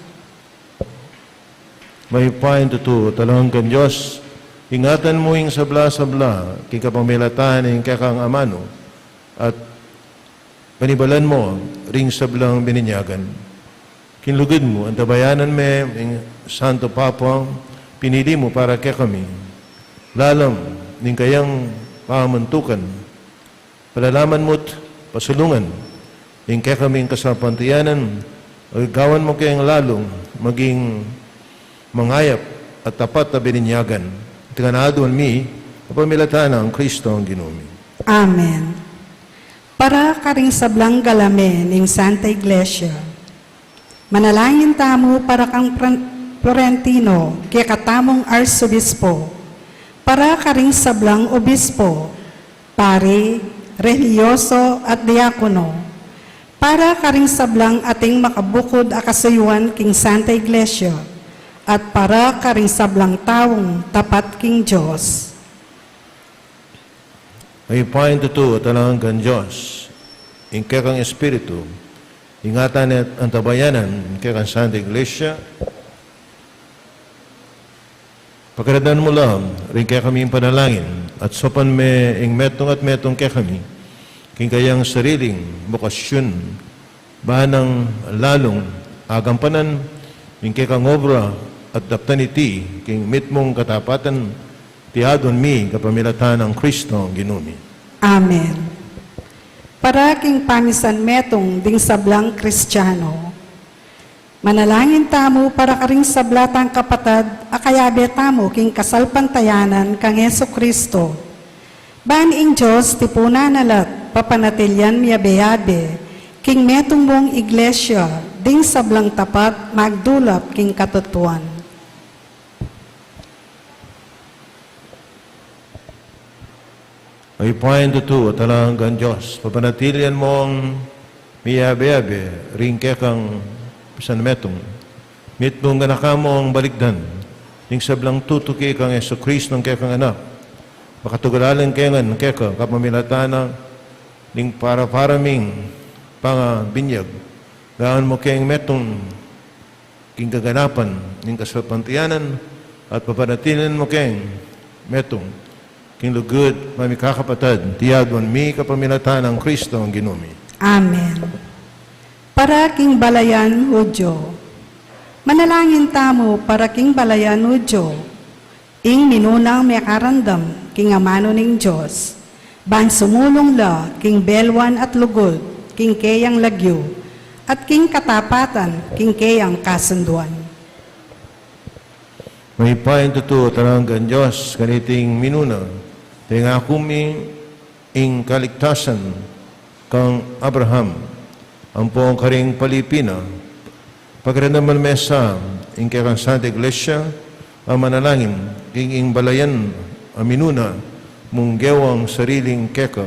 Mayupayang tutu, talangan kang Dios, ingatan mu ing sabla-sabla, king kapamilatan ning kekang amanu, at panibalan mu ring sablang bininyagan. King lugud mu, antabayanan me ing Santo Papa, pinili mu para kekami. Lalam ning kayang pamamantukan, palalaman mu't pasulungan ing kekaming kasalpantayanan, at gawan mu keng lalung maging mangayap at tapat a bininyagan. Iti ngan aduan mi kapamilatan nang Kristong Ginu mi. Amen. Para karing sablang galamen ning Santa Iglesia. Manalangin tamu para kang Fran-, Florentino, kekatamung arsobispo, para karing sablang obispo, pari, relihiyoso, at diakono, para karing sablang ating makabukud a kasuyuan king Santa Iglesia, at para karing sablang taung tapat king Dios. Mayupayang tutu, talangan kang Dios, ing kekang Espiritu, ingatan at antabayanan ing kekang Santa Iglesia. Pakadandan mu la ring kekaming panalangin, at saupan me ing metung at metung kekami king kayang sariling bokasyun, ban nang lalung agampanan ing kekang obra at daptan iti king mitmung katapatan. Iti aduan mi kapamilatan nang Kristong Ginu mi. Amen. Para king pamisan metung ding sablang Kristiano. Manalangin tamu para karing sabla tang kapatad a kayabe tamu king kasalpantayanan kang Jesucristo. Ban ing Dios tipunan na la't papanatilian miyabe-yabe king metung mung Iglesia ding sablang tapat magdulap king katutuan. Mayupayang tutu, talangan kang Dios, papanatilian mung miyabe-yabe ring kekang pamisan metung. Mitmung ganaka mung balikdan ning sablang tutuki kang Jesucristo, ing kekang Anak. Pakatugalan ke ngan keka kapamilatan na ning para-para ming pangabinyag. Gawan mu keng metung king kaganapan ning kasalpantayanan at papanatilian mu keng metung king lugud mamikakapatad. Iti aduan mi kapamilatan nang Kristong Ginu mi. Amen. Para king balayan Hudyo. Manalangin tamu para king balayan Hudyo. Ing minunang mekarandam king amanu ning Dios, ban sumulung la king belwan at lugud king keyang lagyu, at king katapatan king keyang kasunduan. Mayupayang tutu, talangan kang Dios, kaniting minuna, pengaku mi ing kaligtasan kang Abraham, ampong karing palipi na, pakiramdaman me sa ing kekang Santa Iglesia, a manalangin king ing balayan a minuna mung gewang sariling keka.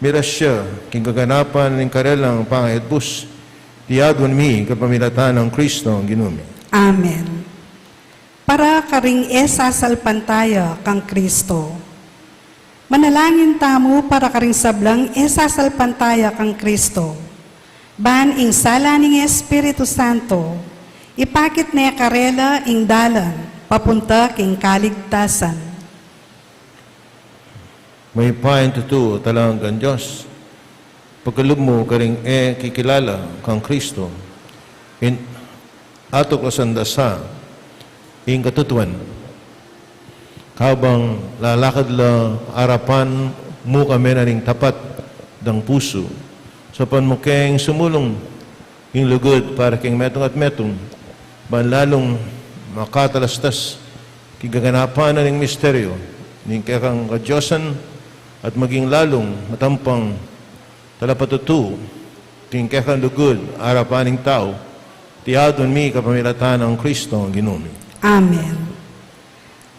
Miras ya king kaganapan ning karelang pangaibus, iti aduan mi kapamilatan nang Kristong Ginu mi. Amen. Para karing e sasalpantaya kang Kristo. Manalangin tamu para karing sablang e sasalpantaya kang Kristo. Ban ing sala ning Espiritu Santo, ipakit ne karela ing dalan papunta king kaligtasan. Mayupayang tutu, talangan kang Dios, pakalub mu karing e kikilala kang Kristo, in atuklasan da sa ing katutuan. Kabang lalakad la arapan mu kami na ning tapat dang pusu, saupan mu keng sumulung ing lugud para king metung at metung, ban lalung makatalastas king kaganapan na ning misteryo ning kekang kadiosan, at maging lalung matampang talapatutu king kekang lugud arapan ning tau, iti aduan mi kapamilatan nang Kristong Ginu mi. Amen.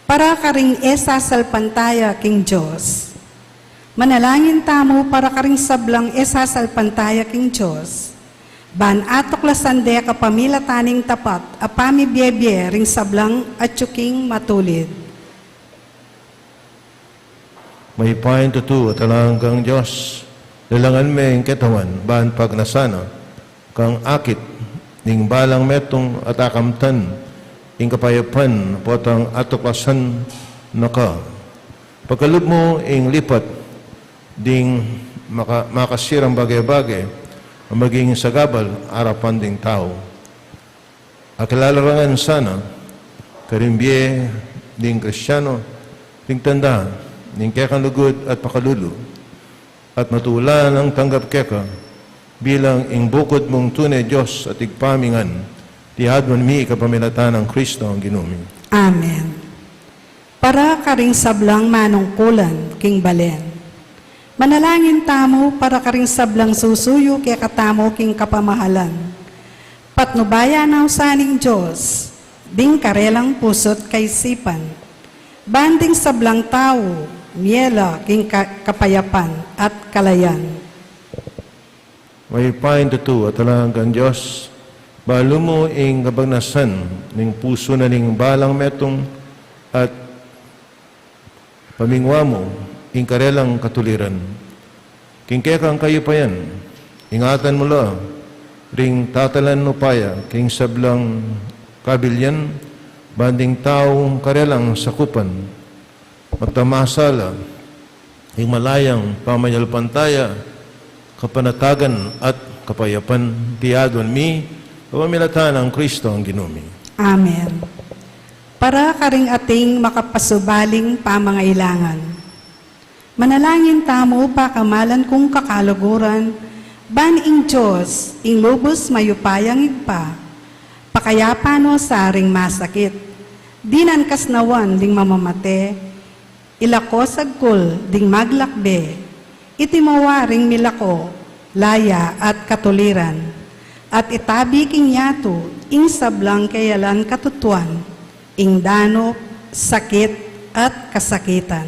Para karing e sasalpantaya king Dios. Manalangin tamu para karing sablang e sasalpantaya king Dios, ban atuklasan de kapamilatan ning tapat a pamibiebie ring sablang atyu king matulid. Mayupayang tutu at alang anggang Dios, lalangan me ing ketawan ban pagnasan na kang akit ning balang metung at akamtan ing kapayapan potang atuklasan na ka. Pagkalub mu ing lipat ding maka-, makasirang bage-bage a maging sagabal arapan ding tau. Akilalarangan sana karing bie ding Kristiano ding tanda ning kekang lugud at pakalulu, at matula nang tanggap keka bilang ing bukud mung tune Dios at Ibpa mi ngan, iti aduan mi kapamilatan nang Kristong Ginu mi. Amen. Para karing sablang manungkulan king balen. Manalangin tamu para karing sablang susuyu kekatamu king kapamahalan. Patnubayan na sa ning Dios ding karelang pusu't kaisipan, ban ding sablang tau miela king ka-, kapayapan at kalayan. Mayupayang tutu at alang anggang Dios, balu mu ing kabagnasan ning pusu na ning balang metung at pamingwa mu ing karelang katuliran. King kekang kayupayan, ingatan mu la ring tatalan upaya king sablang kabilyan, ban ding tau karelang sakupan, magtamasa la ing malayang pamanyalpantaya, kapanatagan at kapayapan, iti aduan mi kapamilatan nang Kristong Ginu mi. Amen. Para karing ating makapasubaling pamangailangan. Manalangin tamu pakamalan kung kakaluguran, ban ing Dios, ing lubus mayupayang Ibpa, pakayapan no sa ring masakit, dinan kasnawan ding mamamate, ilako sagkul ding maglakbe, iti mawaring milako, laya at katuliran, at itabi king yatu ing sablang keyalan katutuan, ing danup, sakit, at kasakitan.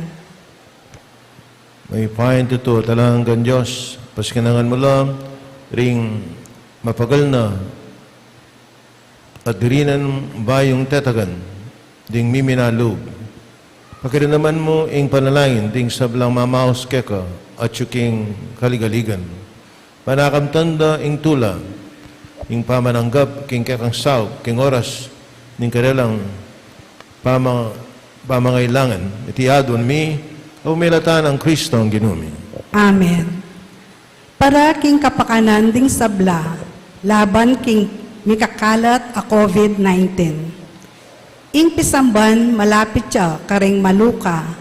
Mayupayang tutu at alang anggang Dios, paskenangan mu la ring mapagal na at dirinan bayung tetagan ding miminalub. Pakiramdaman mu ing panalangin ding sablang mamaus keka atyu king kaligaligan. Panakamtan da ing tula, ing pamananggap king kekang saup, king oras ning karelang pama-, pamangailangan. Iti aduan mi kapamilatan nang Kristong Ginu mi. Amen. Para king kapakanan ding sabla laban king mikakalat a COVID nineteen. Ing pisamban malapit ya karing maluka,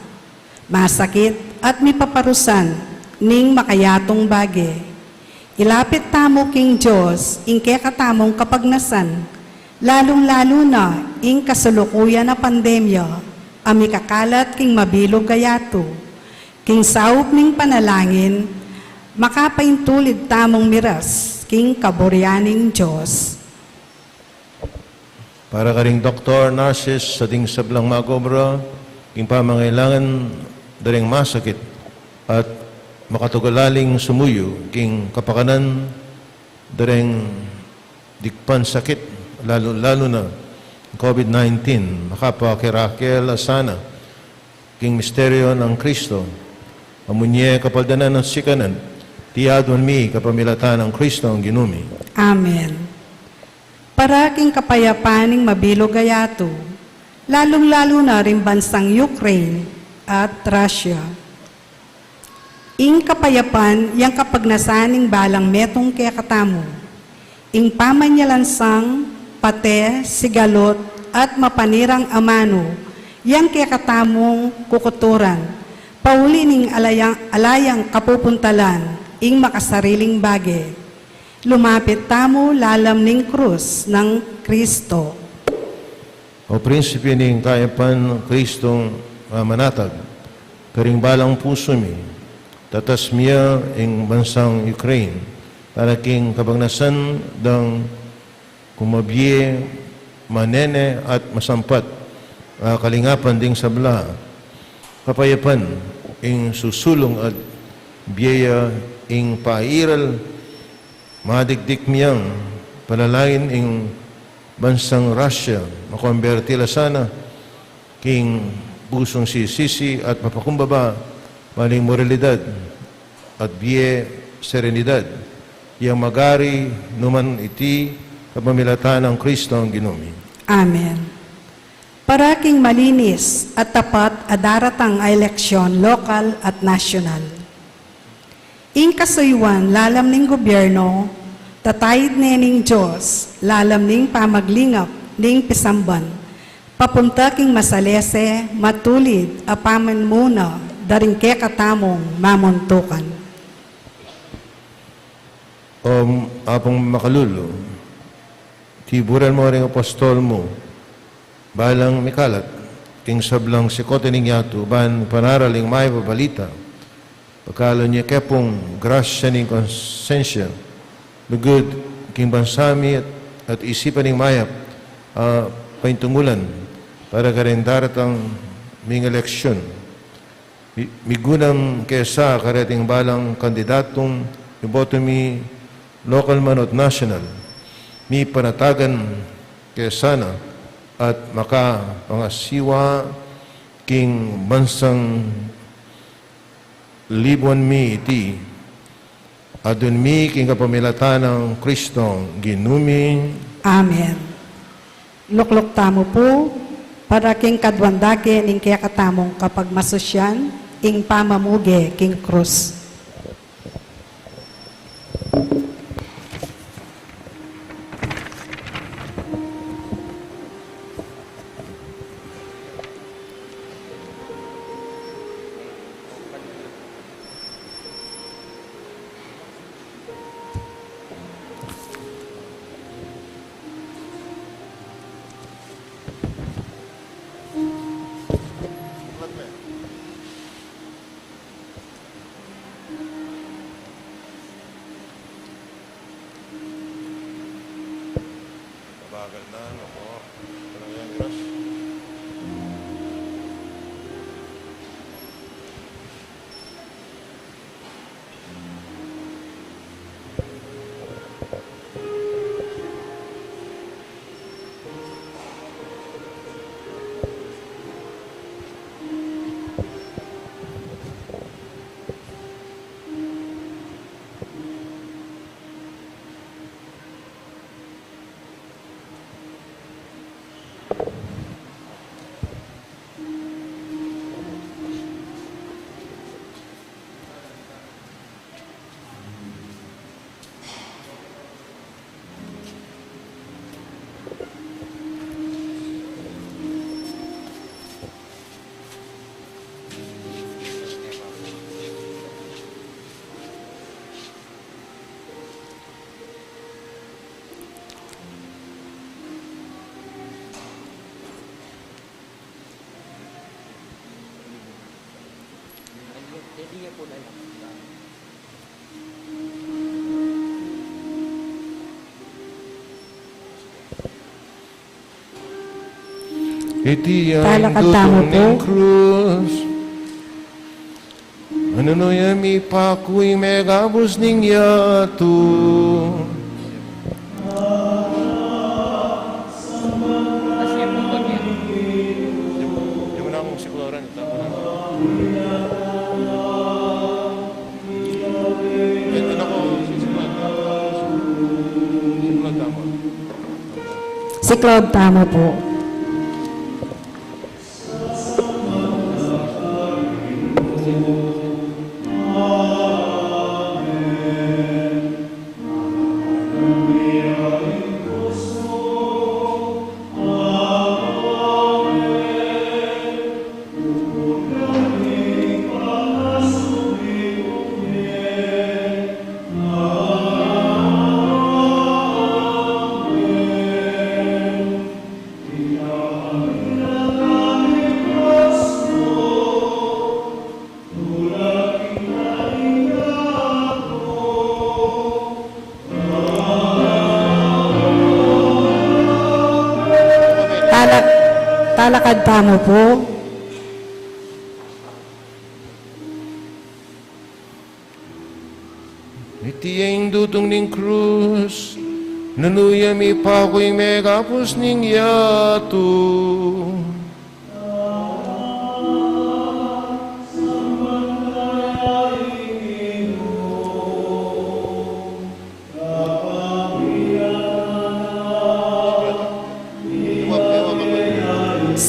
masakit at mipaparusan ning makayatung bage. Ilapit tamu king Dios ing kekatamung kapagnasan, lalung-lalu na ing kasalukuyan a pandemya a mikakalat king mabilug a yatu. King saup ning panalangin, makapaintulid tamung miras king kaburian ning Dios. Para karing doktor, nurses, at ding sablang mag-obra king pamangailangan da ring masakit at makatugalaling sumuyu king kapakanan da ring dikpan sakit, lalu, lalu na COVID nineteen, makapakirakel la sana king misteryo nang Kristo, a munye kapaldanan at sikanan, iti aduan mi kapamilatan nang Kristong Ginu mi. Amen. Para king kapayapan ning mabilug a yatu, lalung-lalu na ring bansang Ukraine at Russia. Ing kapayapan yang kapagnasan ning balang metung kekatamu. Ing pamanyalansang, pate, sigalut, at mapanirang amanu, yang kekatamung kukuturan, pauli ning alayang, alayang kapupuntalan, ing makasariling bage. Lumapit tamu lalam ning krus nang Kristo. O Prinsipe ning kayapan, Kristong mamanatag karing balang pusu mi, tatas mi ya ing bansang Ukraine, para king kabagnasan dang kumabie, manene at masampat a kalingapan ding sabla. Kapayapan ing susulung at bie ya ing pairal, madikdik miyang panalangin ing bansang Russia, makomberti la sana king pusung sisisi at mapakumbaba maling moralidad at bie serenidad, yang magari numan iti kapamilatan nang Kristong Ginu mi. Amen. Para king malinis at tapat a daratang a eleksyon lokal at nasyonal. Ing kasuyuan lalam ning gobyerno, tatayid ne ning Dios lalam ning pamaglingap ning pisamban, papunta king masalese, matulid a pamimuna da ring kekatamung mamuntukan. O Apung makalulu, tiburan mu ring apostol mu balang mikalat king sablang sikut ning yatu ban panaral ing mayap a balita. Pakalu ne kepung grasya ning konsensya, lugud king bansa mi at, at isipan ning mayap a paintungulan para karing daratang ming eleksyon. Mi-, migunam kesa kareting balang kandidatung iboto mi, lokal man o't nasyonal, mipanatagan ke sana at makapangasiwa king bansang libuan mi iti, adwan mi king kapamilatan nang Kristong Ginu mi. Amen. Lukluk tamu pu para king kaduang dage ning kekatamung kapagmasusyan, ing pamamuge king krus. Mabagal na, naku. Talaga yan, Gras. Iti ya ing talakad tamu tutung pu ning krus. Anu no ya mipaku ing megabus ning yatu. Siklaud tamu pu. Talakad tamu pu. Iti ya ing dudung ning krus, nanu ya mipaku ing megabus ning yatu.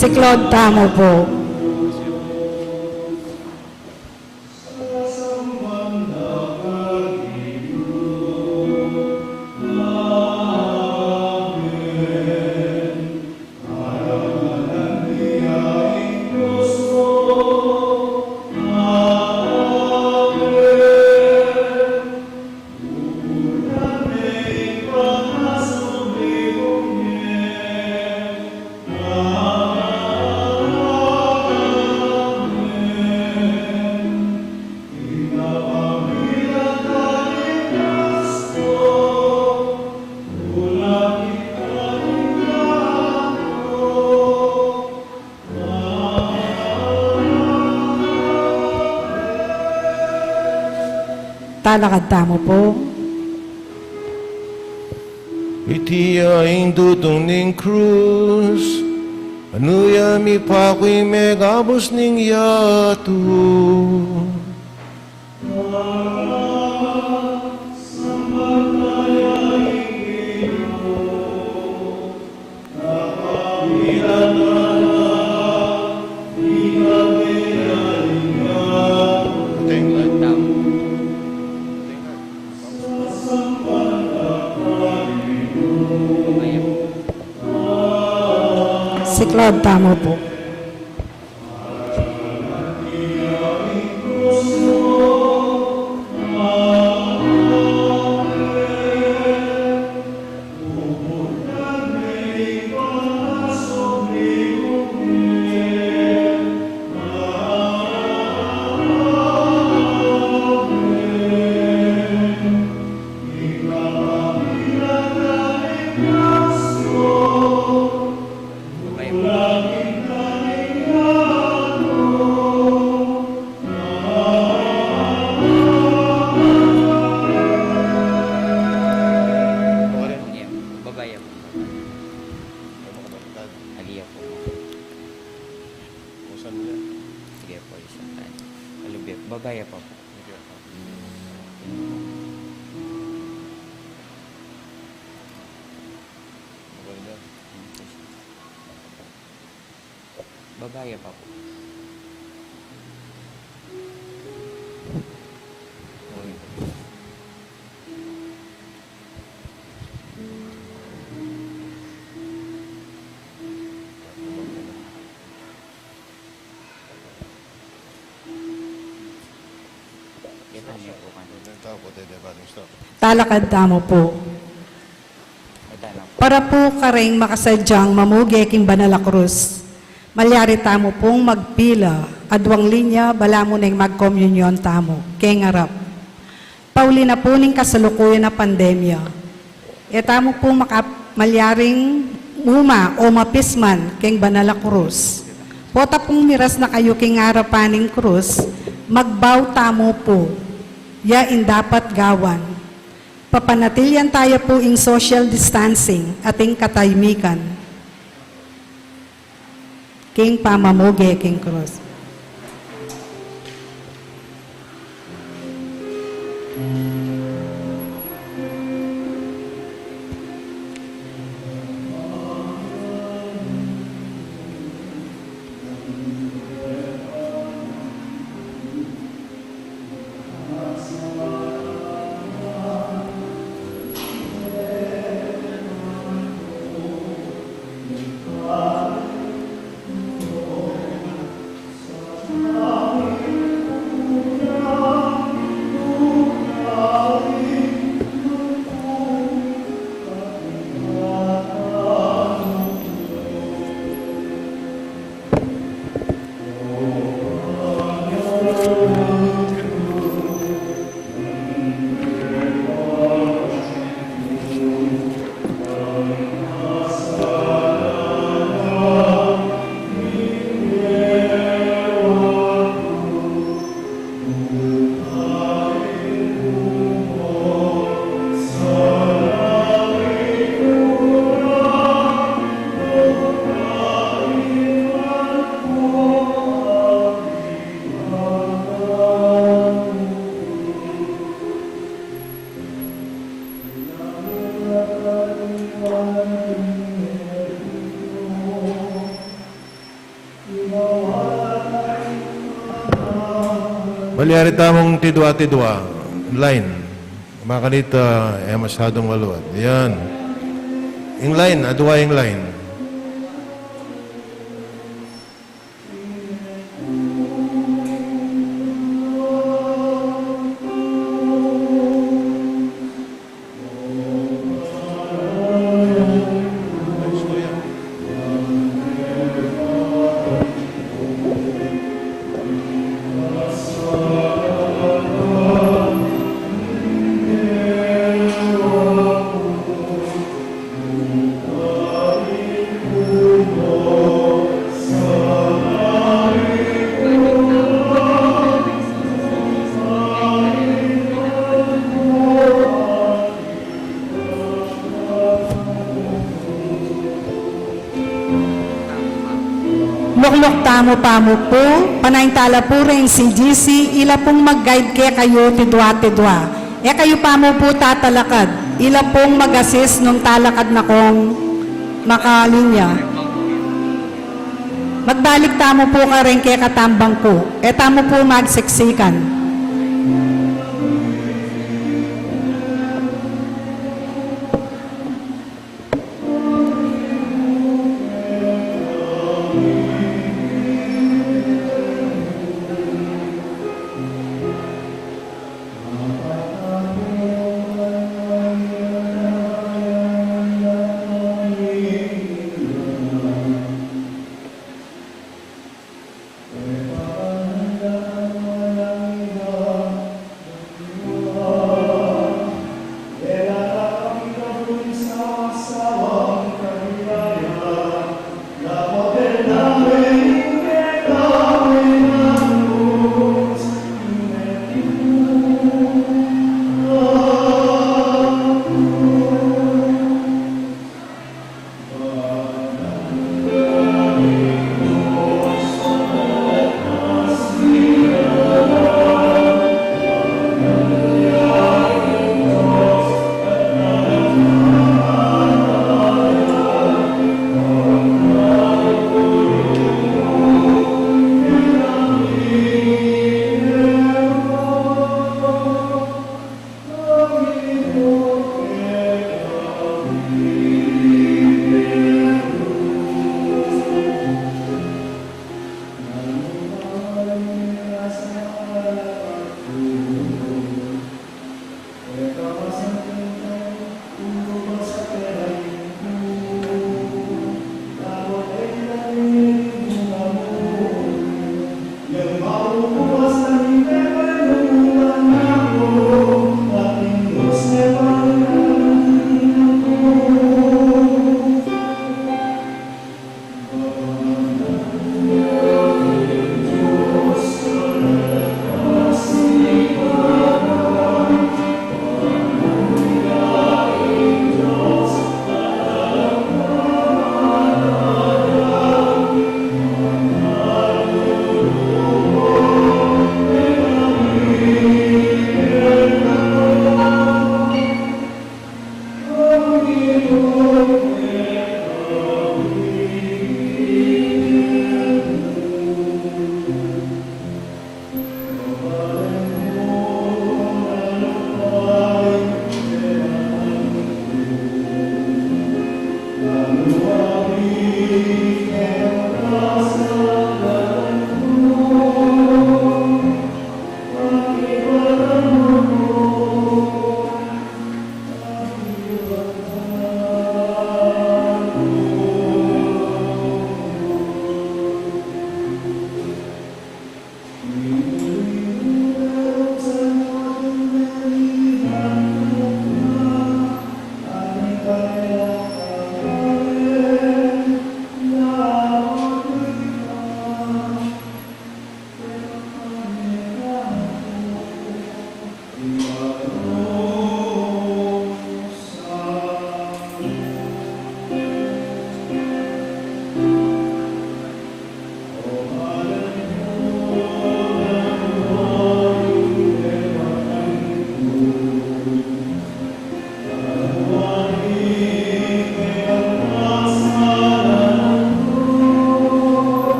Siklaud tamu pu. Talakad tamu pu. Iti ya ing dudung ning krus, nanu ya mipaku ing megabus ning yatu. Siklaud tamu pu. Babaya po. Agia po. Sige po, isang tayo. Alubya po. Babaya pa po. Babaya pa po. Talakad tamu pu. Para pu karing makasadyang mamuge king banal a krus, malyari tamu pung magpila, aduang linya, balamu neng magkomunyon tamu keng arap. Pauli na pu ning kasalukuyan a pandemya, e tamu pu maka-, malyaring muma o mapisman keng banal a krus. Pota pung miras na kayu king arapan ning krus, magbaw tamu pu. Ya ing dapat gawan. Papanatilian taya pu ing social distancing at ing katahimikan king pamamuge king krus. Palyari tamung tidwa-tidwa, line. Makanita, e masyadung maluwat. Yan. Ing line, adwa ing line. Lukluk tamu pamu pu, panayntala pu reng C G C, ila pung mag-guide kekayu tidwa-tidwa. E kayu pamu pu tatalakad, ila pung mag-assist nung talakad na kung makalinya. Magbalik tamu pu kareng kekatang bangku, e tamu pu magsiksikan.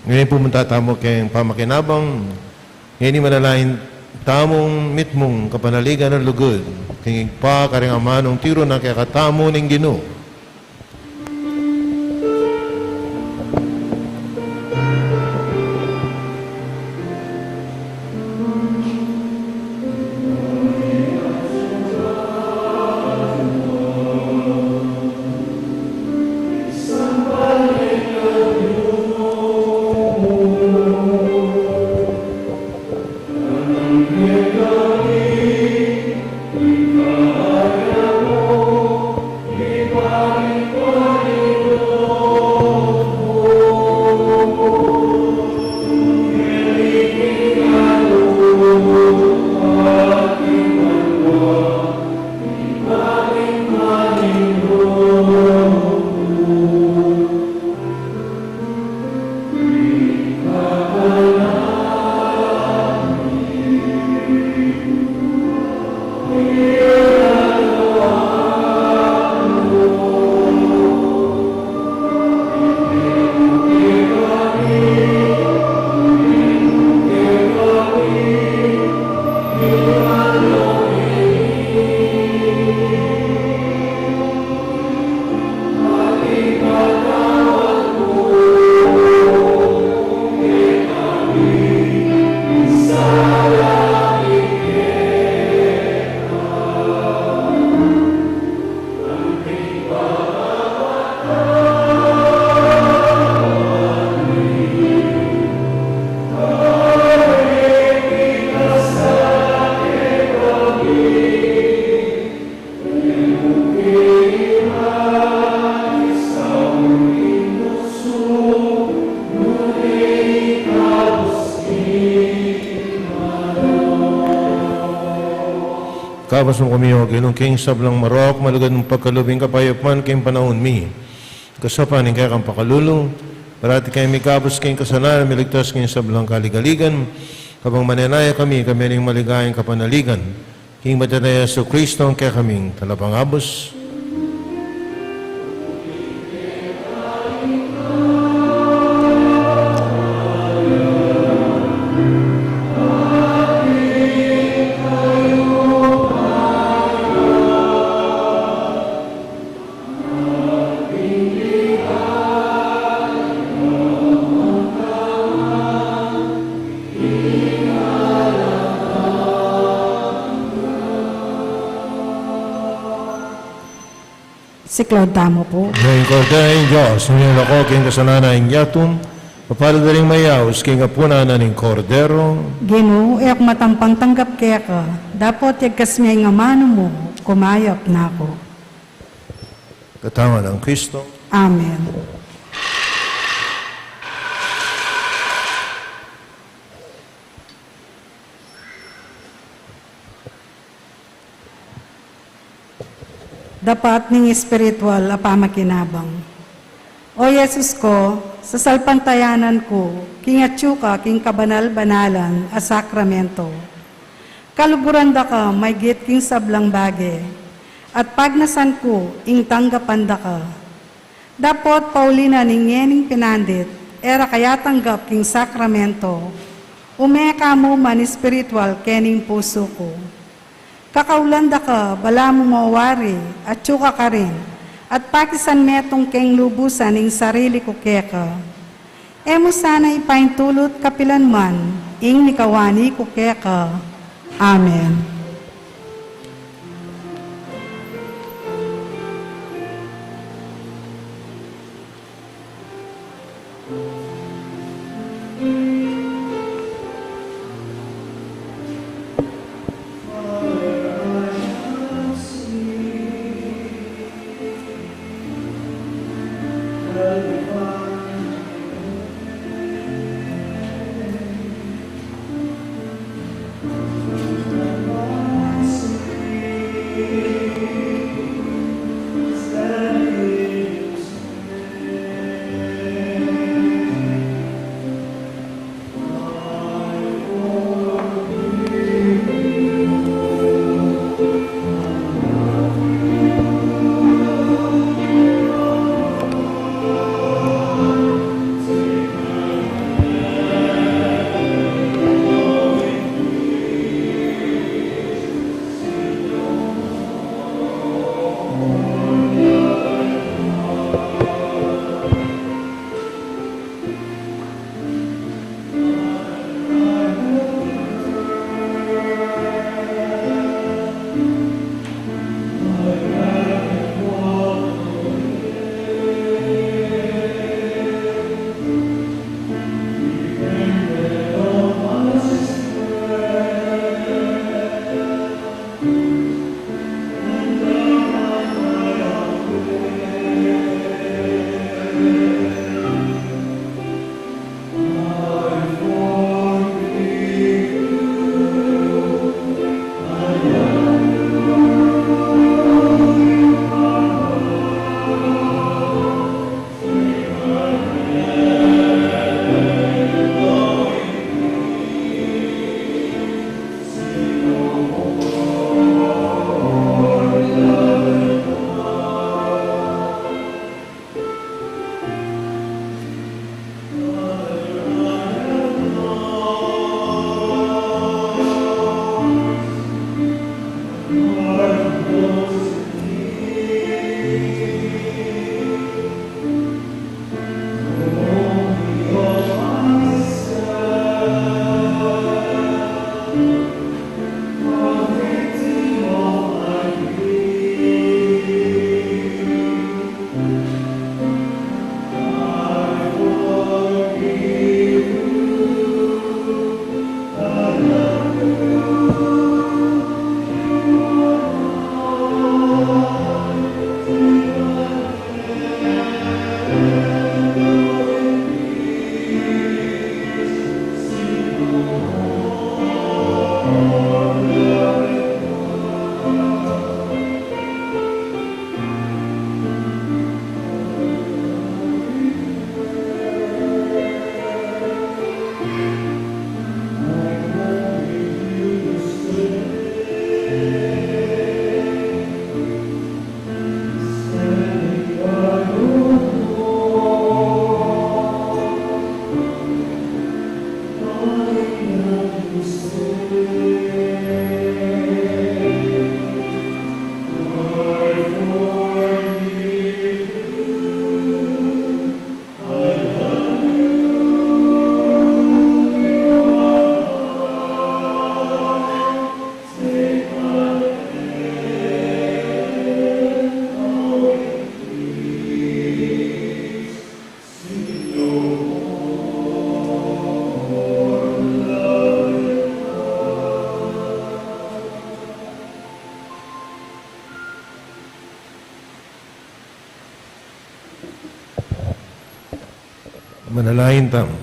Ngeni pumunta tamu keng pamakinabang. Ngeni manalangin tamung mitmung kapanaligan a lugud king Ibpa, karing amanung tiru na kekatamu ning Ginu. Ikabus mu kami, O Ginu, king sablang marok, malugud mung pagkalub ing kapayapan king panaun mi. Kasaupan ning kekang pakalulu, parati kaming mikabus king kasalanan, miligtas king sablang kaligaligan, kabang manenaya kami, kami ning maligayang kapanaligan. King Bateta nang Jesucristo, a kekaming Talapangabus. Siklaud tamu pu. Ing Kordero ning Dios, a miyalako king kasalanan ning yatu, mapalad a ding mayaus king apunan ning Kordero. Ginu, e ku matampang tanggap keka, dapot yagkas mu ing amanu mu, kumayap na ku. Katawan nang Kristo. Amen. Dapat ning espiritual a pamakinabang. O Jesus ku, sasalpantayanan ku king atyu ka king kabanal-banalan a sakramento. Kaluguran da ka maygit king sablang bage, at pagnasan ku ing tanggapan da ka. Dapot pauli na ning ngening pinandit, e ra ka yatanggap king sakramento, ume ka mu man espiritual kening pusu ku. Kakaulan da ka, balamu mawari, atyu ka karin, at pakisan metung keng lubusan ing sarili ku keka. E mu sana ipaintulut kapilan man ing mikawani ku keka. Amen. Manalangin tamu.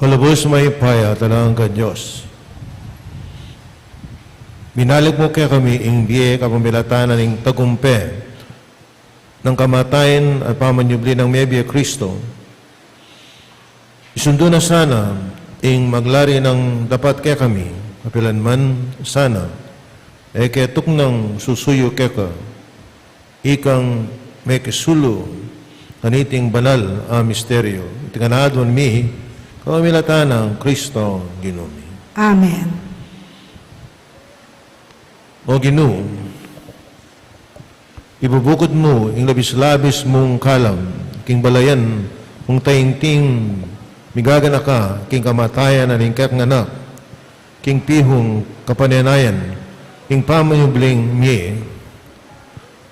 Kalubus mayupaya at alang angga Dios, binalik mu kekami ing bie kapamilatan na ning tagumpe nang kamatayan at pamanyubli nang mebie Kristo. Isundu na sana ing maglari nang dapat kekami, kapilan man sana e ke tuknang susuyu keka, ikang mekisulu kaniting banal a misteryo. Iti ngan aduan mi kapamilatan nang Kristo Ginu mi. Amen. O Ginu, ibubukud mu ing labis-labis mung kalam king balayan mung tainting migaganaka king kamatayan na ning kekang Anak, king pihung kapanenayan king pamanyubling mie.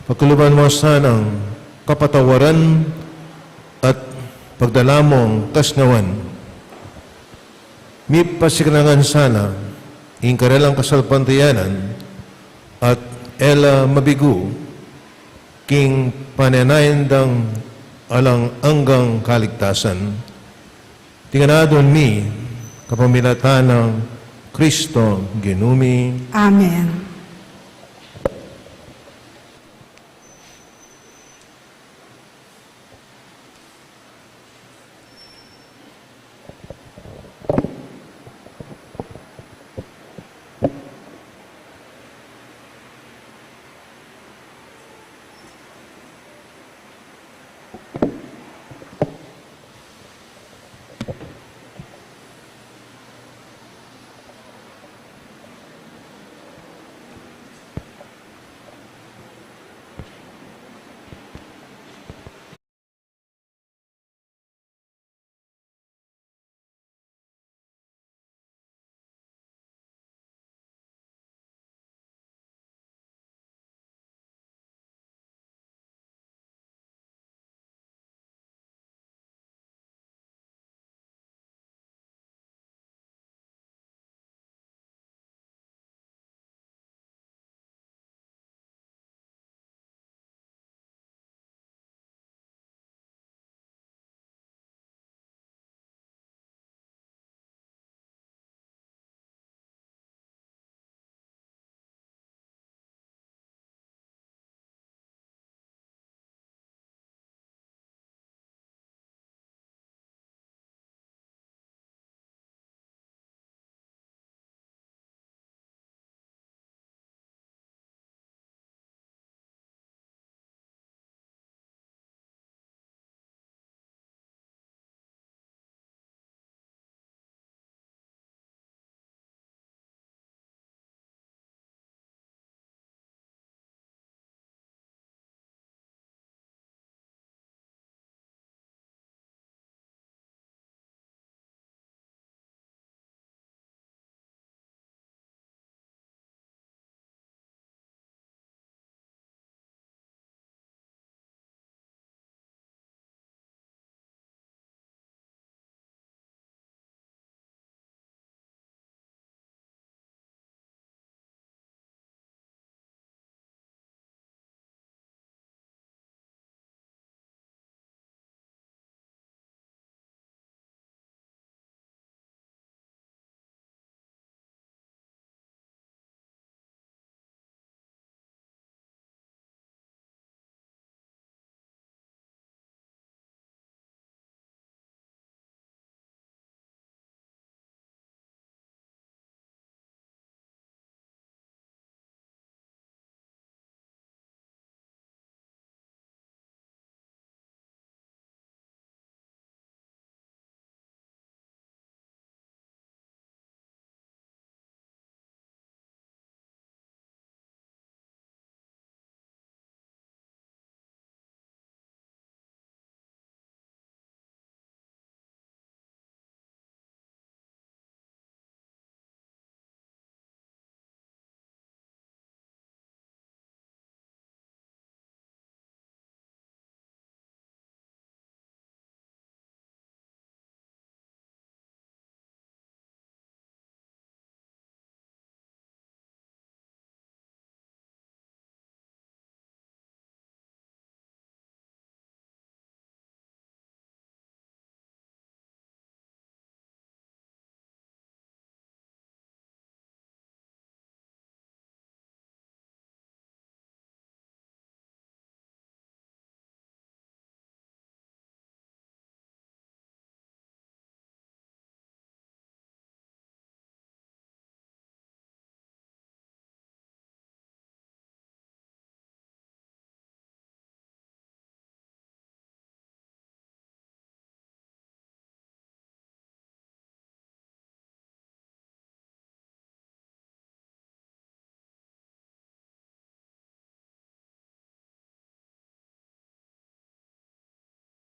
Pakiluban mu sanang kapatawaran at pagdala mung kasnawan. Mipasiknangan sana ing karelang kasalpantayanan at e la mabigu king panenayan dang alang anggang kaligtasan. Iti ngan aduan mi kapamilatan nang Kristo Ginu mi. Amen.